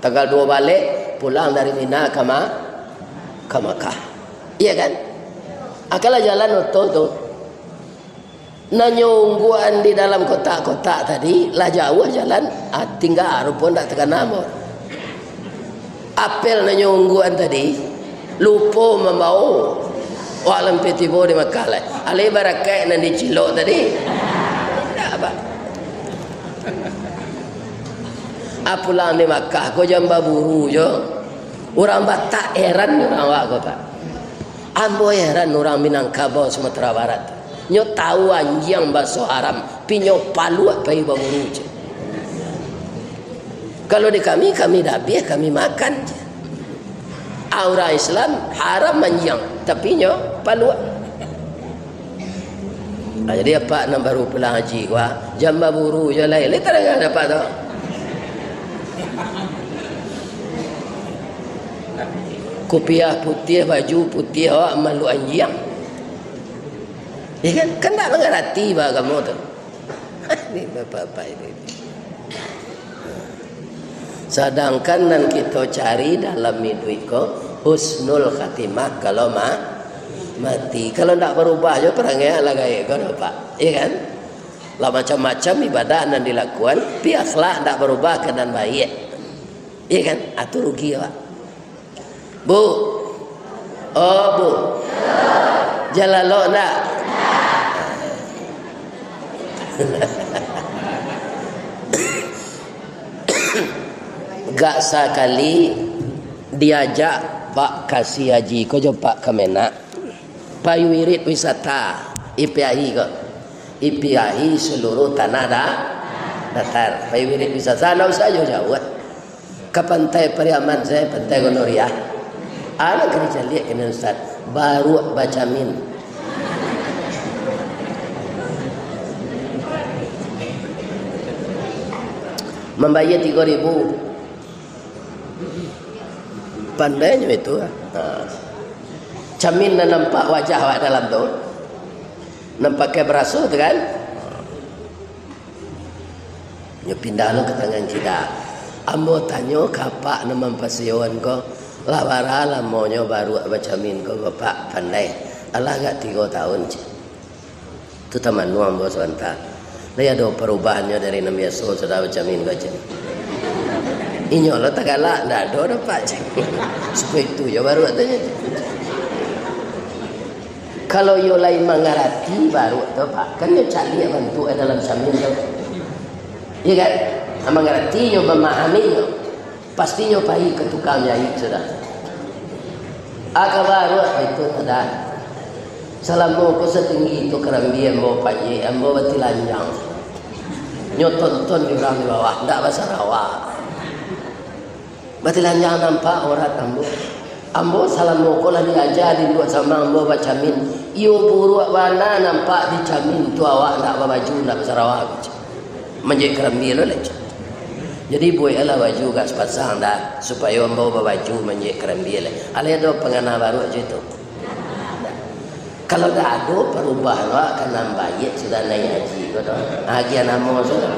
Tanggal duo balek, pulang dari Mina ka Ma-, ka Makkah. Iya kan? Ah, kalau jalan oto tu, nan nyo ungguan di dalam kotak-kotak tadi, lah jauah jalan, ah, tingga rupo ndak takana mo. Apel nan nyo ungguan tadi, lupo mambao. Wak lampeh tibo di Makkah lai. Alai barakaik nan dicilok tadi. Indak, Pak. Ah, pulang di Makkah ko jan baburu jo. Urang Batak heran urang awak ko, Pak. Ambo heran urang Minangkabau Sumatera Barat. Nyo tahu anjiang baso haram, pi nyo paluak pai baburu je. Kalau di kami, kami dabiah, kami makan je. Ah, urang Islam haram anjiang, tapi nyo paluak. Ah, jadi apak nan baru pulang haji ko, ah, jan baburu je lai. Lai tadanga dek apak tu. Kupiah putiah, baju putiah, awak malu anjiang. Ya kan? Kan ndak mangarati baagamo tu. Ini bapak-bapak ini. Sadangkan nan kito cari dalam iduik ko, husnul khatimah kalau ma-, mati. Kalau ndak barubah jo parangai lah gaek ko, Pak. Iya kan? Lah macam-macam ibadah nan dilakukan, pi akhlak ndak barubah ka nan baiak. Iya kan? Ah, tu rugi awak. Bu. Oh, Bu. Jan lalok ndak? Gak sakali diajak Pak Kasih Haji ko jo Pak Kemenag. Pai wirid wisata, ipiahi ko. Ipiahi seluruh tanah da-, datar. Pai wirid wisata, ndak usah jauah-jauah. Ka Pantai Pariaman sajo, Pantai Gondoriah. Anak kena caliak kena Ustaz. Baruak bacamin. Mambayar tigo ribu. Pandainyo itu, ah. Ha. Camin nan nampak wajah awak dalam tu. Nan pakai baraso tu kan. Nyo pindah lo ka tangan kida. Ambo tanyo ka apak nan mampasewoan ko, lah bara lamonyo baruak bacamin ko, Bapak pandai. Alah agak tigo taun, ceh. Tu tamanuang ambo sabanta. Lai ado parubahannyo dari nan biaso sudah bacamin ko, ceh. Inyo lo tagalak, ndak ado dapek, ceh. Suko itu jo baruak tu, ceh. Kalau iyo lai mangarati baruak tu, Pak, kan iyo caliak bantuak dalam camin tu. Iya kan? Ah, mangarati nyo, mamahami nyo. Pastinyo pai ka tukang jaik sudah. Ah, ka baruak itu sudah. Salamo ko satinggi itu karambia ambo pajik, ambo batilanjang. Nyo tonton di urang di bawah, ndak basarawa. Batilanjang nampak aurat ambo. Ambo salamo ko lah diaja di induak samang ambo bacamin. Iyo buruak bana nampak di camin tu awak ndak babaju, ndak basarawa. Manjek karambia lo lai. Jadi bueklah baju agak sapasang dah, supayo ambo babaju manjek karambia lai. Alah ado pangana baruak jo itu. Kalau dak ado parubahan, awak ka nan baiak sudah naiak haji ko tu. Agiah namo sudah.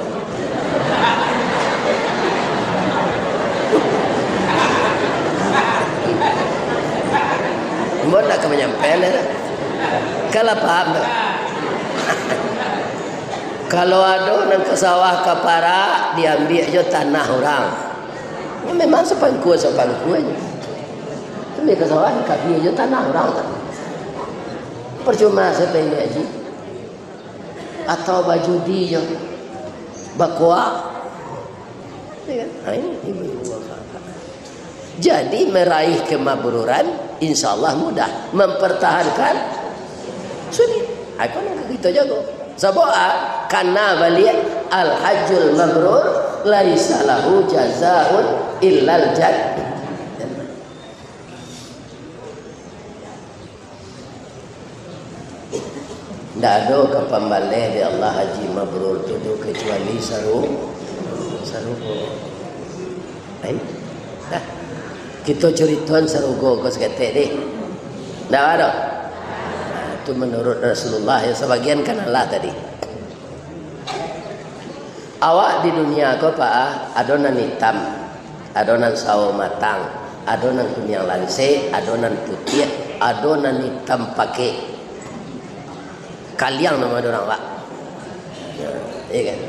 Ambo ndak ka manyampaian dah. Kan lah paham tu. Kalau ado nan ka sawah ka parak, diambiak jo tanah urang. Memang sapangkua-sapangkuanyo. Ambiak ka sawah, diambiak jo tanah urang tu. Parcuma sajo pai haji. Atau bajudi jo. Bakoak. Ya kan? Ha, ini ibu-ibu bapak-bapak. Jadi, meraih kemakmuran, insya Allah mudah. Mempertahankan, sulit. Ha, iko nan ka kito jago. Sabab, ah, kana baliak, "Al-hajjul mabrur, laisa lahu jazaun illal jan-, jannah." Ndak ado ka pambaleh dek Allah haji mabrur tu doh, kecuali saru-, sarugo. Ai? Dah. Kito curitoan sarugo ko saketek deh. Ndak ado? Nah, tu menurut Rasulullah, ya, sabagian kan alah tadi. Awak di dunia ko, Pak, ah, ado nan itam, ado nan sawo matang, ado nan kuniang lansek, ado nan putiah, ado nan itam pakek. Kaliang namo ado urang, Pak. Nah, iya kan?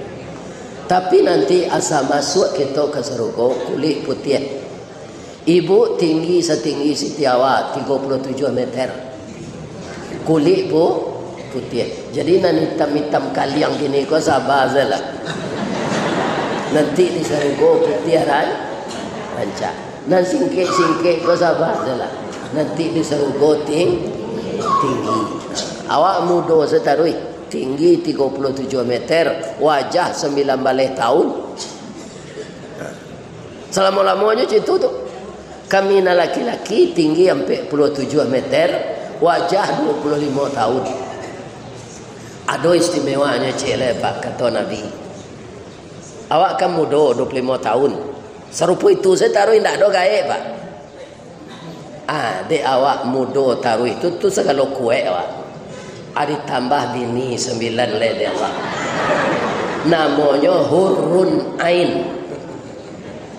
Tapi nanti asa masuak kito ka sarugo, kulik putiah. Ibu tinggi satinggi Siti Hawa, tigo puluah tujuah meter. Kulik pu-, putiah. Jadi, nan itam-itam kaliang kini ko saba sajolah. Nanti di sarugo putiah ran-, rancak. Nan singkek-singkek ko saba sajolah. Nanti di sarugo ting-, tinggi. Awak mudo sajo taruih, tinggi tigo puluah tujuah meter, wajah sambilan baleh taun. Salamo-lamonyo cak itu tu. Kami nan laki-laki tinggi ampek puluah tujuah meter, wajah duo puluah limo taun. Ado istimewanyo ciek lai, Pak, kato Nabi. Awak kan mudo, duo puluah limo taun. Sarupo itu sajo taruih, indak ado gaek, Pak. Ah, dek awak mudo taruih tu, tu sagalo kuaik awak. Ah, ditambah bini sambilan lai dek Allah. Namonyo Hurun Ain.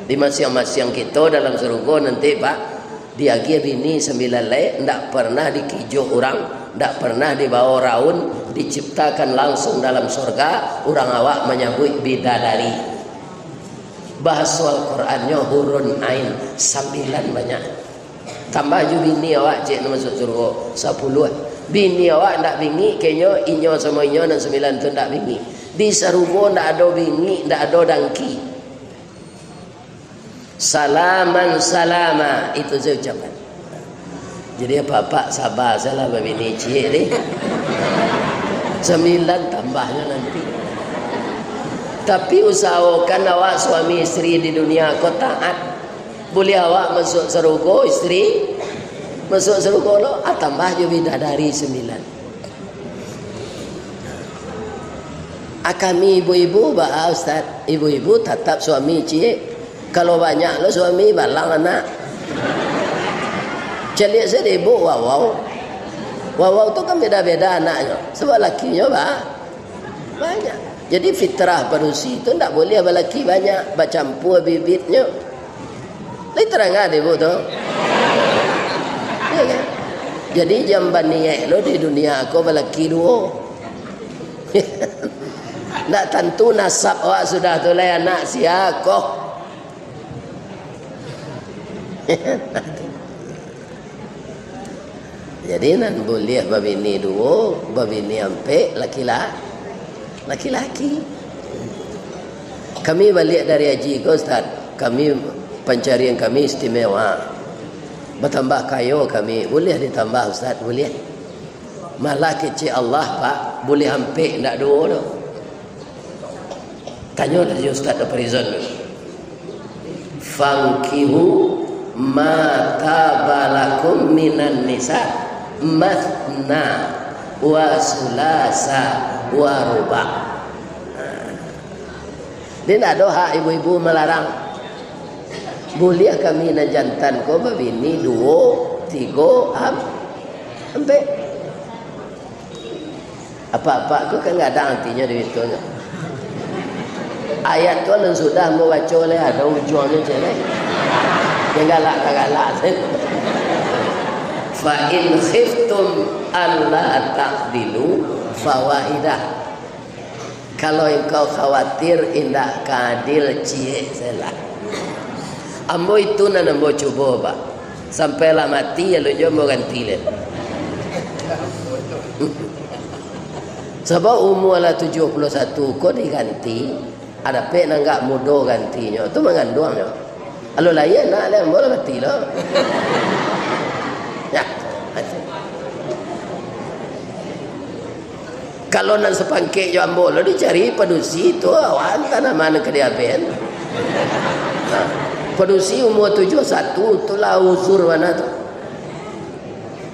Di masiang-masiang kito dalam sarugo nanti, Pak, Diagiah bini sambilan lai, ndak pernah dikijok urang, ndak pernah dibawa raun, diciptakan langsung dalam sorga, urang awak manyabuik bidadari. Bahaso Al-Qur'annyo hurun ain, sambilan banyak. Tambah jo bini awak, cek, nan masuak surugo, sapuluah. Bini awak ndak bingik, kenyo inyo samo inyo nan sambilan tu ndak bingik. Di sarugo ndak ado bingik, ndak ado dangki. Salaman salama, itu sajo ucapan. Jadi, apak-apak saba sajolah babini ciek ni. Sambilan tambahnyo nanti. Tapi, usahokan awak suami isteri di dunia ko taat. Buliah awak masuak sarugo, isteri masuak sarugo lo, ah, tambah jo bidadari sambilan. Ah, kami ibu-ibu, baa, Ustaz? Ibu-ibu tatap suami ciek. Kalau banyak lo suami, balang anak. Caliak sajo ibu, wawau. Wawau tu kan beda-beda anaknyo. Sabab lakinyo ba-, banyak. Jadi fitrah padusi tu ndak buliah balaki banyak, bacampua bibitnyo. Lai tarang dek ibu tu? Ya kan? Jadi, jan baniaik lo di dunia ko balaki duo. Ndak tantu nasab awak sudah tu lai anak sia ko. Jadi, nan buliah babini duo, babini ampek, laki-la-, laki-laki. Kami baliak dari haji ko, Ustaz, kami, pancarian kami istimewa. Batambah kayo kami, buliah ditambah, Ustaz, buliah. Malah kecek Allah, Pak, buliah ampek, ndak duo doh. Tanyolah jo Ustaz Farizon tu. "Fankihu ma taba lakum minan nisa, matsna wa tsulasa wa ruba'." Nah. Jadi, ndak ado hak ibu-ibu malarang. Buliah kami nan jantan ko babini duo, tigo, am-, ampek. Apak-apak ko kan gadang atinyo di situ nyo. Ayat ko nan sudah ambo baco lai, ado ujuangnyo cek lai. Jan galak ka galak sajo. "Fa in khiftum alla ta'dilu fawahidah." Kalau engkau khawatir indak ka adil, ciek sajolah. Ambo itu nan ambo cubo, Pak. Sampai lah mati, alun juo ambo ganti lai. Sabab umua lah tujuah puluah satu ko diganti, a dapek nan agak mudo gantinyo, tu manganduangnyo. Alun lahia anak lai, ambo lah mati lo. Ya. Kalau nan sapangkek jo ambo lo dicari padusi tu, awak antah nama nan ka diambiak. Nah, padusi umua tujuah satu tu lah uzur bana tu.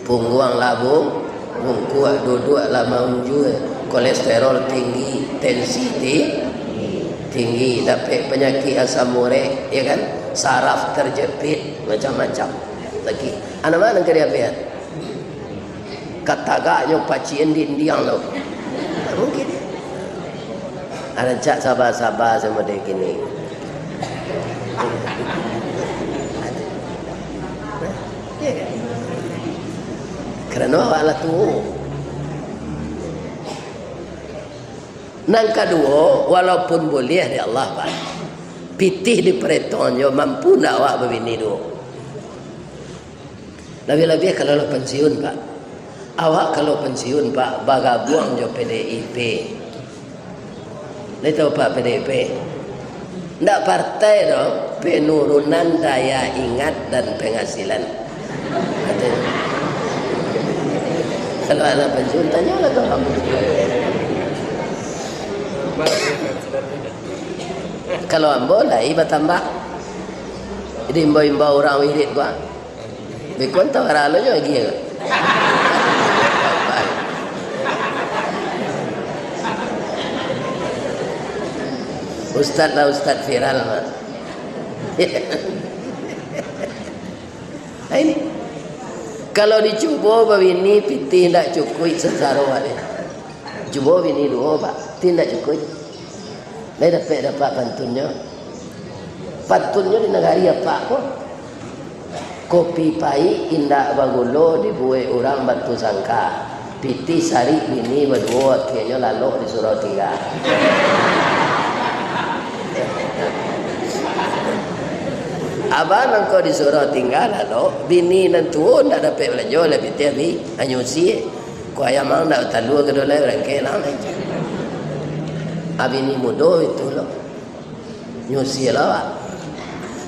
Pungguang lah bung-, bungkuak, duduak lah maunjua, kolesterol tinggi, tensi ti-, tinggi, dapek panyakik asam urek, ya kan? Saraf terjepit, macam-macam. Lagi. Anak ma nan ka diambiak? Katagaknyo pacian dindiang tu. Tak mungkin. Rancak saba-saba samo dek kini. Karano awak lah tuo. Nan kaduo, walaupun buliah dek Allah, Pak, pitih di paretonyo, mampu ndak awak babini duo? Labiah-labiah kalau lah pensiun, Pak. Awak kalau pensiun, Pak, bagabuang jo P D I P. Lai tahu, Pak, P D I P? Ndak partai doh, penurunan daya ingat dan penghasilan. Katonyo. Kalau anak pensiun, tanyolah ka ambo. Kalau ambo, lai batambah. Jadi, imbau-imbau urang wirid ko. Beko antah bara lo nyo agiah. Ustaz lah, ustaz viral mah. Nah, ini. Kalau dicubo babini, pitih ndak cukuik sasaro ni. Cubo bini duo, Pak, pitih ndak cukuik. Lai dapek-dapek pantunnyo. Pantunnyo di nagari apak ko. Kopi paik indak bagulo dibuek urang Batusangka. Pitih sarik bini baduo, akhianyo lalok di surau tingga. Abah mangko di surau tingga lalok, bini nan tuo ndak dapek balanjo, lah pitih abih, hanyo usie. Ko ayam ang ndak batalua ka dolai, barangkek lah. Ah, bini mudo itu lo. Nyusilah awak.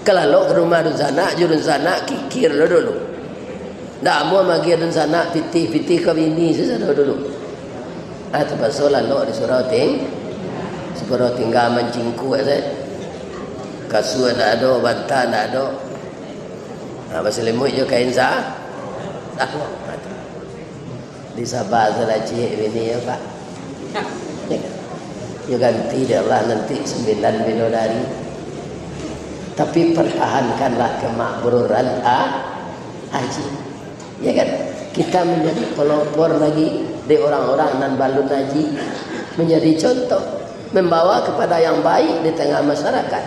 Kalalok ka rumah dunsanak, jo dunsanak kikir lo dulu. Ndak amuah magiah dunsanak pitih-pitih ka bini sasado dulu. Ah, tapaso lalok di surau ting-, surau tingga mancingkuak sajo. Kasua ndak ado, banta ndak ado. Ah, basalimuik jo kain sa-, ah, Di Sabah tu lah ciek bini, ya, Pak. Yo ganti dek Allah nanti sambilan bidodari. Tapi pertahankanlah kemakmuran a-, haji. Ya kan? Kita menjadi pelopor lagi di orang-orang nan balun haji. Menjadi contoh, membawa kepada yang baik di tengah masyarakat.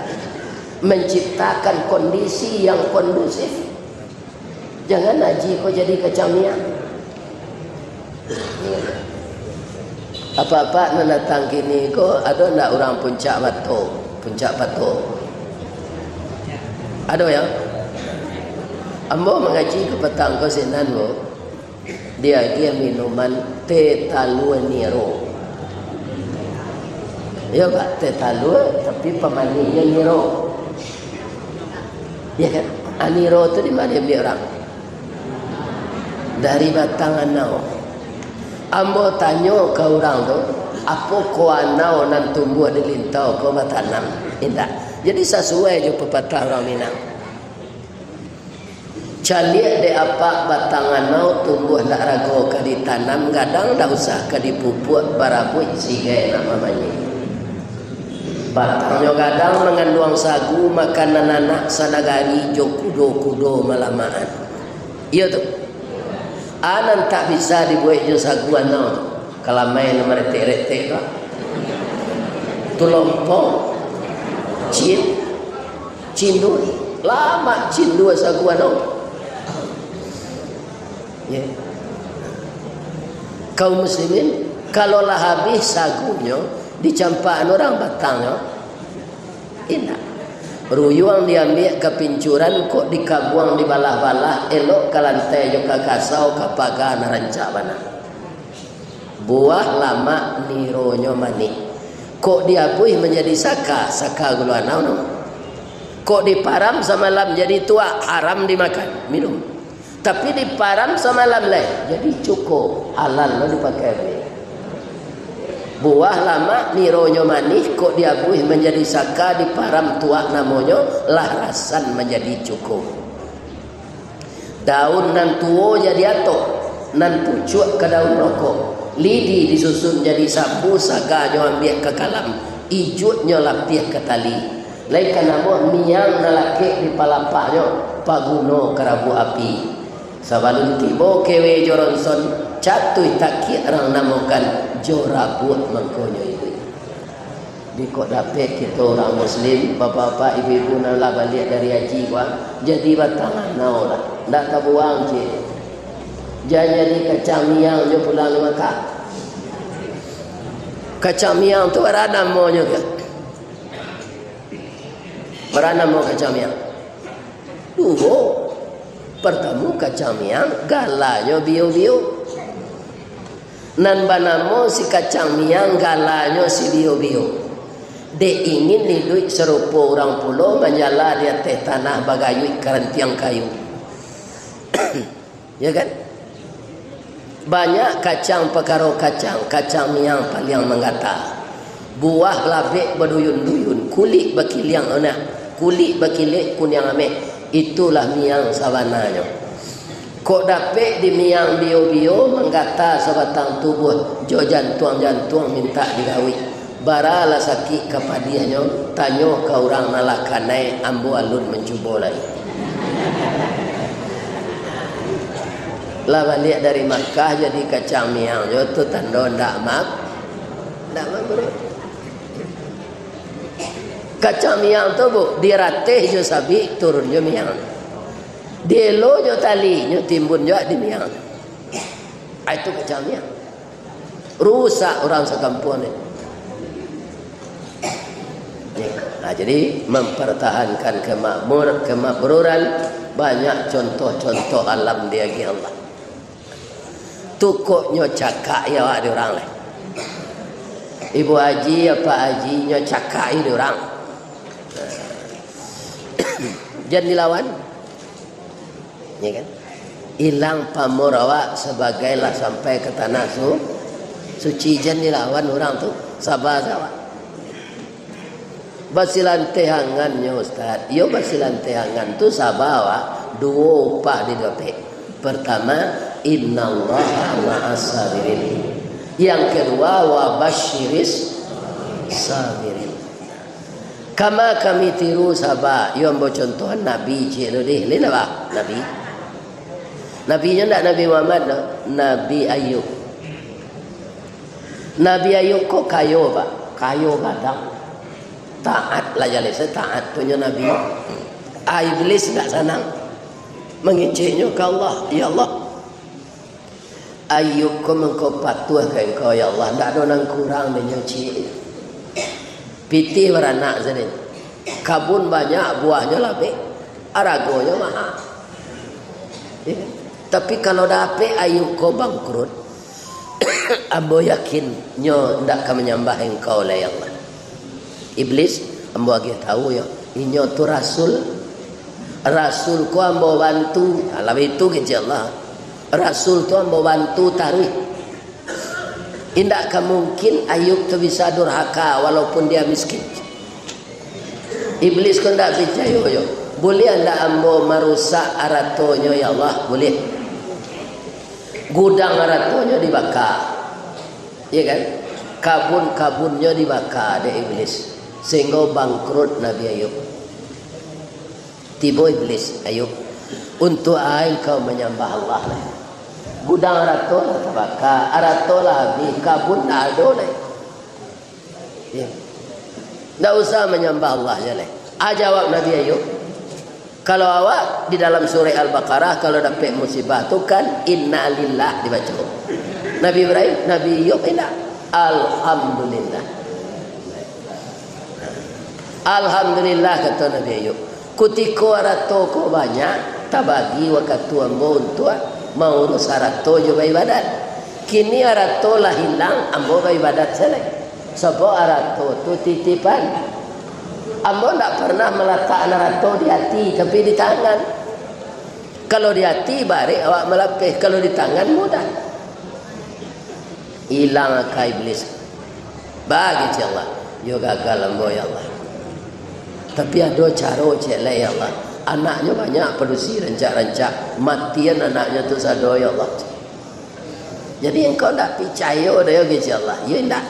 Menciptakan kondisi yang kondusif. Jangan haji ko jadi kacang miang. Apak-apak nan datang kini ko, ado ndak urang Puncak Bato, Puncak Pato? Ado, ya? Ambo mangaji ka patang ko sinan, Bu. Diagiah minuman teh talua niro. Yo, Pak, teh talua, tapi pamanihnyo niro. Ya kan? Ah, niro tu di ma diambiak urang? Dari batang anau. Ambo tanyo ka urang tu, apo ko anau nan tumbuah di lintau ko batanam? Indak. Jadi sasuai jo papatah urang Minang. Caliak dek apak batang anau tumbuah ndak rago ka ditanam, gadang ndak usah ka dipupuak, barabuik sigai nak mamanyik. Batangnyo gadang manganduang sagu, makanan anak sanagari jo kudo-kudo malamaan. Iyo tu. A nan tak bisa dibuek jo sagu anau tu. Kalamai nan maretek-retek tu. Tu lompong. Cin. Cindua. Lamak cindua sagu anau. Ya. Kaum muslimin, kalau lah habih sagunyo, dicampak urang batangnyo, indak. Ruyuang diambiak ka pincuran, kok dikabuang dibalah-balah, elok ka lantai jo ka kasau, ka paga nan rancak bana. Buah lamak nironyo manih. Kok diabuih manjadi saka, saka gulo anau no. Kok diparam samalam jadi tuak, haram dimakan, minum. Tapi diparam samalam lai, jadi cuko, halal lo dipakai bali. Buah lamak nironyo manih, kok diabuih manjadi saka, diparam tuak namonyo, lah rasan manjadi cuko. Daun nan tuo jadi atok, nan pucuak ka daun rokok. Lidi disusun jadi sapu, saganyo ambiak ka kalam, ijuiknyo lapiah ka tali. Lai ka namuah miang nan lakek di palapahnyo, paguno ka rabuak api. Sabalun tibo kewe jo ronson, catuih takiak rang namokan, jo rabuak mangkonyo iduik. Di kok dapek kito urang muslim, bapak-bapak, ibu-ibu nan lah baliak dari haji ko, jadi batang anau lah. Ndak tabuang ciek. Jan jadi kacang miang jo pulang di Makkah. Kacang miang tu bara namonyo kan? Bara namo kacang miang? Duo. Partamo kacang miang, galanyo bio-bio. Nan banamo si kacang miang, galanyo si bio-bio. Dek ingin iduik sarupo urang pulo, manjala di ateh tanah bagayuik ka rantiang kayu. Ya kan? Banyak kacang pakaro kacang, kacang miang paliang manggata. Buah labek baduyun-duyun, kulik bakiliang onak, kulik bakilek kuniang ameh. Itulah miang sabananyo. Kok dapek di miang bio-bio, manggata sabatang tubuah, jo jantuang-jantuang mintak digawik. Bara lah sakik ka padiahnyo, tanyo ka urang nan lah kanai, ambo alun mancubo lai. Lah baliak dari Makkah jadi kacang miang jo tu tando ndak mak-, ndak mangurut. Kacang miang tu, Bu, dirateh jo sabik, turun jo miang. Dielo jo talinyo, timbun jo di miang. Ah, itu kacang miang. Rusak urang sakampuang ni. Nah, jadi, mempertahankan kemakmur-, kemakmuran, banyak contoh-contoh alam diagiah Allah. Tu kok nyo cakak i awak di urang lai. Ibu Haji, Apak Haji, nyo cakak i di urang. Jan dilawan. Ya kan? Ilang pamor awak sabagai lah sampai ka tanah su-, suci, jan dilawan urang tu. Saba sajo awak. Basilanteh angannyo, Ustaz. Iyo, basilanteh angan tu saba awak, duo upah didapek. Pertama, innallaha ma'as sabirin. Yang kedua, wa basyiris sabirin. Kama kami tiru saba, iyo ambo contohan Nabi ciek tu deh. Lain apo? Nabi. Nabi nyo ndak Nabi Muhammad doh, Nabi Ayub. Nabi Ayub ko kayo, Pak. Kayo gadang. Taat lah jaleh, taat punyo Nabi. Ah, Iblis ndak sanang. Mangeceknyo ka Allah, "Ya Allah, Ayub ko mangko patuah ka Engkau, ya Allah, ndak ado nan kurang dinyo ciek. Pitih baranak sajo. Kabun banyak, buahnyo labek, aragonyo maha." Ya kan? Tapi kalau dapek Ayub ko bangkrut, ambo yakin nyo ndak ka manyambah Engkau lai, ya Allah. Iblis, ambo agiah tahu yo, inyo tu rasul. Rasul ko ambo bantu, alah itu kecek Allah. Rasul tu ambo bantu taruih. Indak ka mungkin Ayub tu bisa durhaka walaupun dia miskin. Iblis ko ndak picayo yo. Buliah ndak ambo marusak aratonyo, ya Allah? Buliah. Gudang aratonyo dibaka. Ya kan? Kabun-kabunnyo dibaka dek Iblis, sehingga bangkrut Nabi Ayub. Tibo Iblis, "Ayub, untuak a engkau manyambah Allah lai? Gudang arato lah tabaka, arato lah abih, kabun ndak ado lai. Ya. Ndak usah manyambah Allah se lai." A jawab Nabi Ayub, kalau awak di dalam surah Al-Baqarah, kalau dapek musibah tu kan, "Innalillah" dibaco. Nabi Ibrahim, Nabi Ayub indak. "Alhamdulillah. Alhamdulillah," kato Nabi Ayub. "Kutiko arato ko banyak, tabagi wakatu ambo untuak maurus arato jo baibadat. Kini arato lah ilang, ambo baibadat se lai. Sabab arato tu titipan. Ambo ndak pernah malatak arato di ati, tapi di tangan. Kalau di ati, barek awak malapeh. Kalau di tangan, mudah." Ilang aka Iblis. Bagi si Allah, "Yo gagal ambo, ya Allah. Tapi ado caro ciek lai, ya Allah. Anaknyo banyak padusi rancak-rancak. Matian anaknyo tu sado, ya Allah." Jadi engkau ndak picayo doh yo, kecek Allah? Yo indak.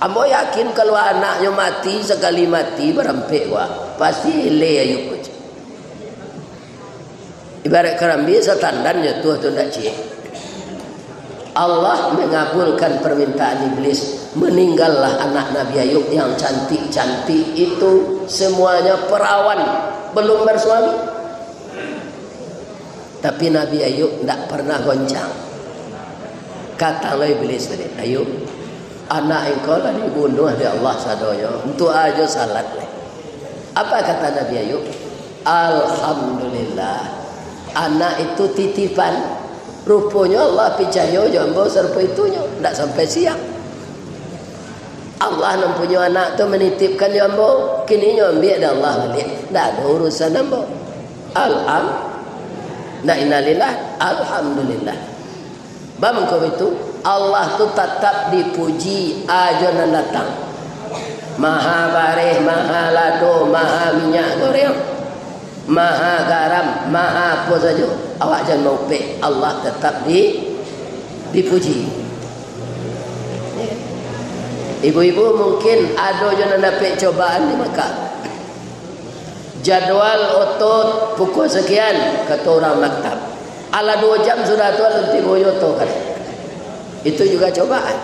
Ambo yakin kalau anaknyo mati, sakali mati barampek ko, pasti eleh Ayub ko. Ibarat karambia satandan jo tuah tu ndak ciek. Allah mengabulkan permintaan Iblis, meninggallah anak Nabi Ayub yang cantik-cantik itu, semuanya perawan, belum bersuami. Tapi Nabi Ayub ndak pernah goncang. Katang lo Iblis tadi, "Ayub, anak engkau lah dibunuah dek Allah sadonyo, untuak a jo salat lai." Apa kata Nabi Ayub? "Alhamdulillah, anak itu titipan. Ruponyo Allah picayo jo ambo sarupo itunyo, ndak sampai siang. Allah nan punyo anak tu manitipkan jo ambo, kini nyo ambiak dek Allah baliak. Ndak ado urusan ambo. Alham-, ndak innalillah, alhamdulillah." Bamangko itu, Allah tu tatap dipuji a jo nan datang. Maha bareh, maha lado, maha minyak goreng, maha garam, maha apo sajo. Awak jan maupek, Allah tatap di, dipuji. Ibu-ibu, mungkin ado jo nan dapek cobaan di Makkah. Jadwal oto pukul sakian, kato urang maktab. Alah duo jam sudah tu alun tibo jo oto kan. Itu juga cobaan.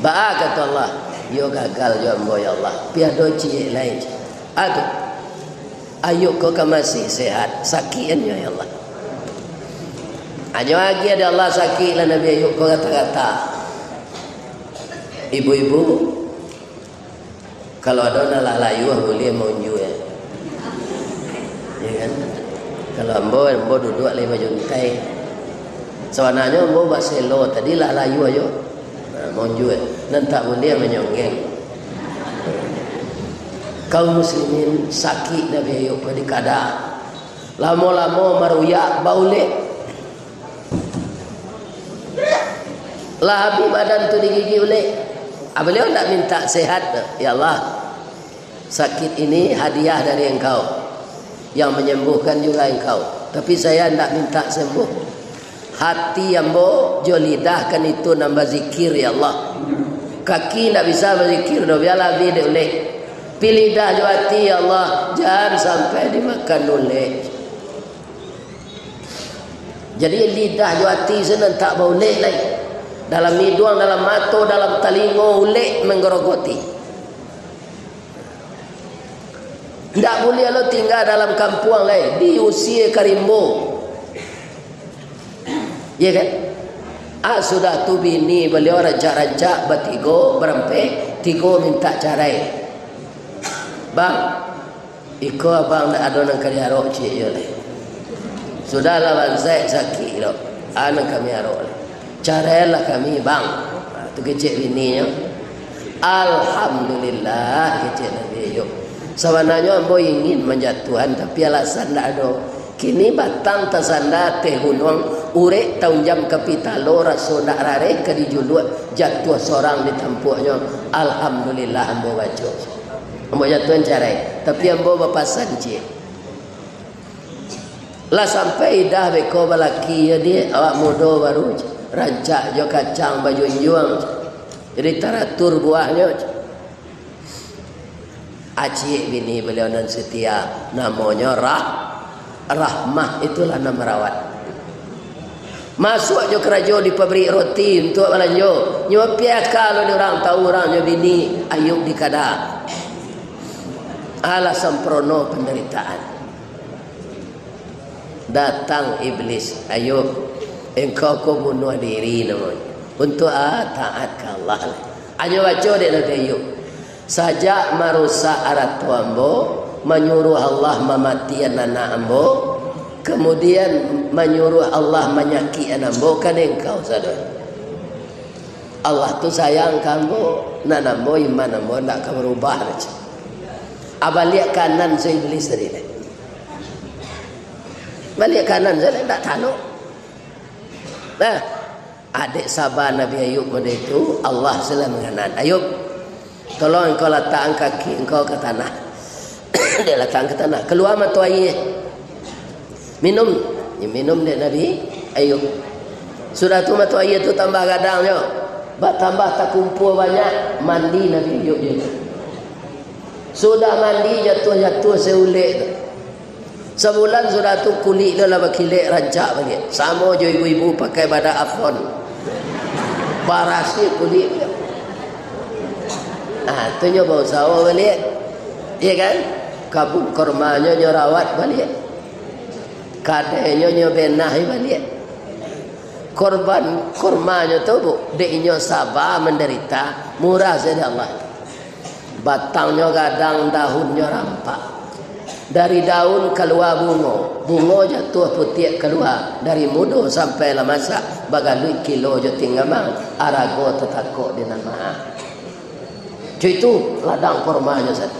Baa kato Allah, "Yo gagal jo ambo, ya Allah. Pi ado ciek lai." Aduh. Ayub ko kan masih sehat, sakik an nyo, ya Allah. Anyo agiah dek Allah sakik lah Nabi Ayub ko kata-kata. Ibu-ibu, kalau ado nan lah layuah, buliah maunjua. Ya kan? Kalau ambo, ambo duduak lai bajuntai. Sabananyo ambo baselo tadi lah layuah jo. Nah, maunjua. Nan tak buliah manyonggeng. Kaum muslimin, sakik Nabi Ayub ko dikada. Lamo-lamo maruyak, baulek. Lah abih badan tu digigik ulek. Ah, baliau ndak minta sehat, "Ya Allah, sakit ini hadiah dari Engkau, yang menyembuhkan juga Engkau. Tapi saya ndak minta sembuh. Hati ambo jo lidah kan itu nan bazikir, ya Allah. Kaki ndak bisa bazikir doh, bialah abih dek ulek. Pi lidah jo hati, ya Allah, jan sampai dimakan ulek." Jadi, lidah jo ati se nan tak baulek lai. Dalam iduang, dalam mato, dalam talingo, ulek manggarogoti. Ndak buliah lo tingga dalam kampuang lai, diusie ka rimbo. Iya kan? Ah, sudah tu bini baliau rancak-rancak batigo, barampek, tigo mintak carai. "Bang, iko abang ndak ado nan ka diarok ciek jo lai. Sudahlah bansaik sakik lo, a nan kami arok lai. Carailah kami, Bang." Ha, tu kecek bininyo. "Alhamdulillah," kecek Nabi Ayub. "Sabananyo ambo ingin manjatuahan, tapi alasan ndak ado. Kini batang tasanda ateh gunuang, urek taunjam ka pitalo, raso ndak rareh ka dijuluak, jatuah sorang di tampuaknyo. Alhamdulillah ambo baco." Ambo jatuahan carai, tapi ambo bapasan ciek. Lah sampai idah beko balaki, jadi awak mudo baru, rancak jo kacang bajunjuang, jadi taratur buahnyo. Aciek bini baliau nan setia, namonyo Rah-, Rahmah, itulah nan marawat. Masuak jo karajo di pabrik roti untuak balanjo. Nyo piaka lo di urang, tau urang nyo bini Ayub dikada. Alah samprono pandaritaan. Datang iblis, "Ayub, engkau ko bunuah diri namonyo. Untuak a? Taat ka Allah." Anyo baco dek Nabi Ayub, "Sajak marusak arato ambo, manyuruah Allah mamatian anak ambo, kamudian manyuruah Allah manyakikan ambo, kan engkau sadonyo. Allah tu sayang ka ambo, nan ambo, iman ambo ndak ka barubah," baco. Abaliak kanan se iblis tadi. Baliak kanan se, ndak talok. Nah, adek saba Nabi Ayub pado itu, Allah se lah manganan. "Ayub, tolong engkau latakkan kaki engkau ka tanah." Dia latakkan ka tanah. Kalua mato aia. Minum. Minum dek Nabi Ayub. Sudah tu mato aia tu tambah gadangnyo. Batambah takumpua banyak, mandi Nabi Ayub jo itu. Sudah mandi, jatuah-jatuah se ulek tu. Sabulan sudah tu, kulik tu lah bakilek rancak baliak. Samo jo ibu-ibu pakai badak Avon. Barasiah kulik tu. Ah, tu nyo bausaho baliak. Iya kan? Kabun kormanyo nyo rawat baliak. Kadainyo nyo benahi baliak. Korban kormanyo tu, Bu, dek inyo saba mandarita, murah sajo Allah. Batangnyo gadang, dahunnyo rampak. Dari daun kalua bungo, bungo jatuah putiak kalua, dari mudo sampai lah masak, bagaluik kilo jo tinggamang, arago tatakok di nan maha. Cak itu ladang kormanyo satu.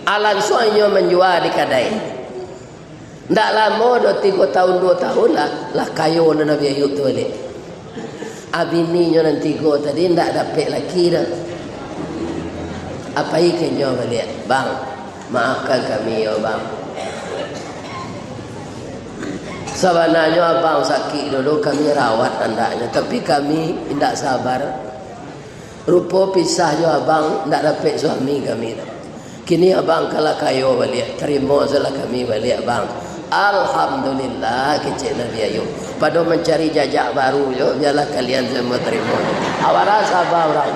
Ah, lansuang inyo manjua di kadai. Ndak lamo doh, tigo tahun, duo tahun lah, lah kayo lah Nabi Ayub tu baliak. Ah, bininyo nan tigo tadi ndak dapek laki doh. Ah, pai ka inyo baliak, "Bang, maafkan kami yo, Bang. Sabananyo abang sakik dulu, kami rawat andaknyo, tapi kami indak sabar. Rupo pisah jo abang, ndak dapek suami kami tu. Kini abang ka lah kayo baliak, tarimo sajolah kami baliak, Bang." "Alhamdulillah," kecek Nabi Ayub. "Pado mancari jajak baru jo, bialah kalian sajo tarimo." Awak rasa saba urang.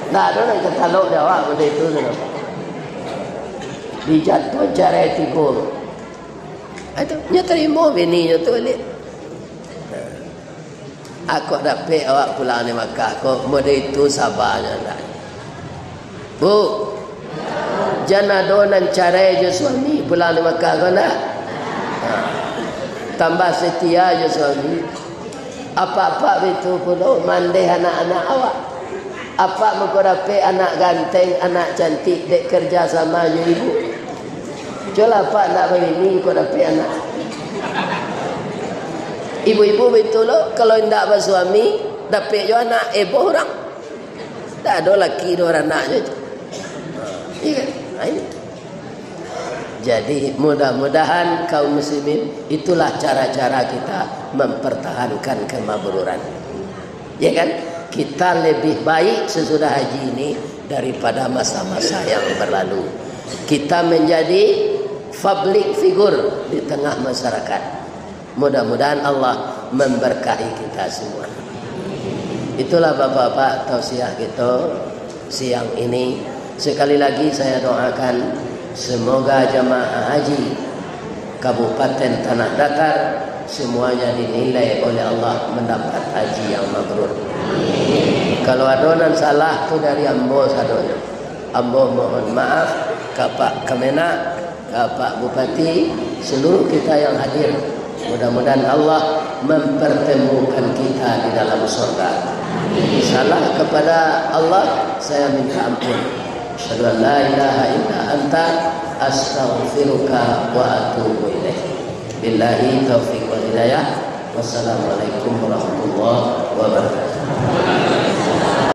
Ndak ado nan ka talok di awak pado itu tu. Dijatuah carai tigo. Itu, nyo tarimo bininyo tu baliak. Ako dapek awak pulang dari Makkah ko, model itu sabanyo ndak? Bu, jan ado nan carai jo suami pulang dari Makkah ko ndak? Ha. Tambah setia jo suami. Apak-apak baitu pulo mandeh anak-anak awak. Apak mangko dapek anak ganteng, anak cantik, dek kerja sama jo ibu. Cubolah apak ndak babini, kok dapek anak. Ibu-ibu baitu lo, kalau indak basuami, dapek jo anak, eboh urang. Ndak ado laki, ado baranak jo. Iya kan? Nah, ini. Jadi, mudah-mudahan kaum muslimin, itulah cara-cara kita mempertahankan kemabruran. Ya kan? Kita lebih baik sesudah haji ini daripada masa-masa yang berlalu. Kita menjadi public figure di tengah masyarakat. Mudah-mudahan Allah memberkahi kita semua. Itulah bapak-bapak tausiah kita siang ini. Sekali lagi saya doakan semoga jamaah haji Kabupaten Tanah Datar semuanya dinilai oleh Allah mendapat haji yang mabrur. Kalau ado nan salah tu dari ambo sadonyo. Ambo mohon maaf ka Pak Kemenag, ka Pak Bupati, seluruh kita yang hadir. Mudah-mudahan Allah mempertemukan kita di dalam surga. Salah kepada Allah, saya minta ampun. Asyhadu an la ilaha illa anta, astaghfiruka wa atubu ilaik. Billahi taufiq wal hidayah. Wassalamualaikum warahmatullahi wabarakatuh.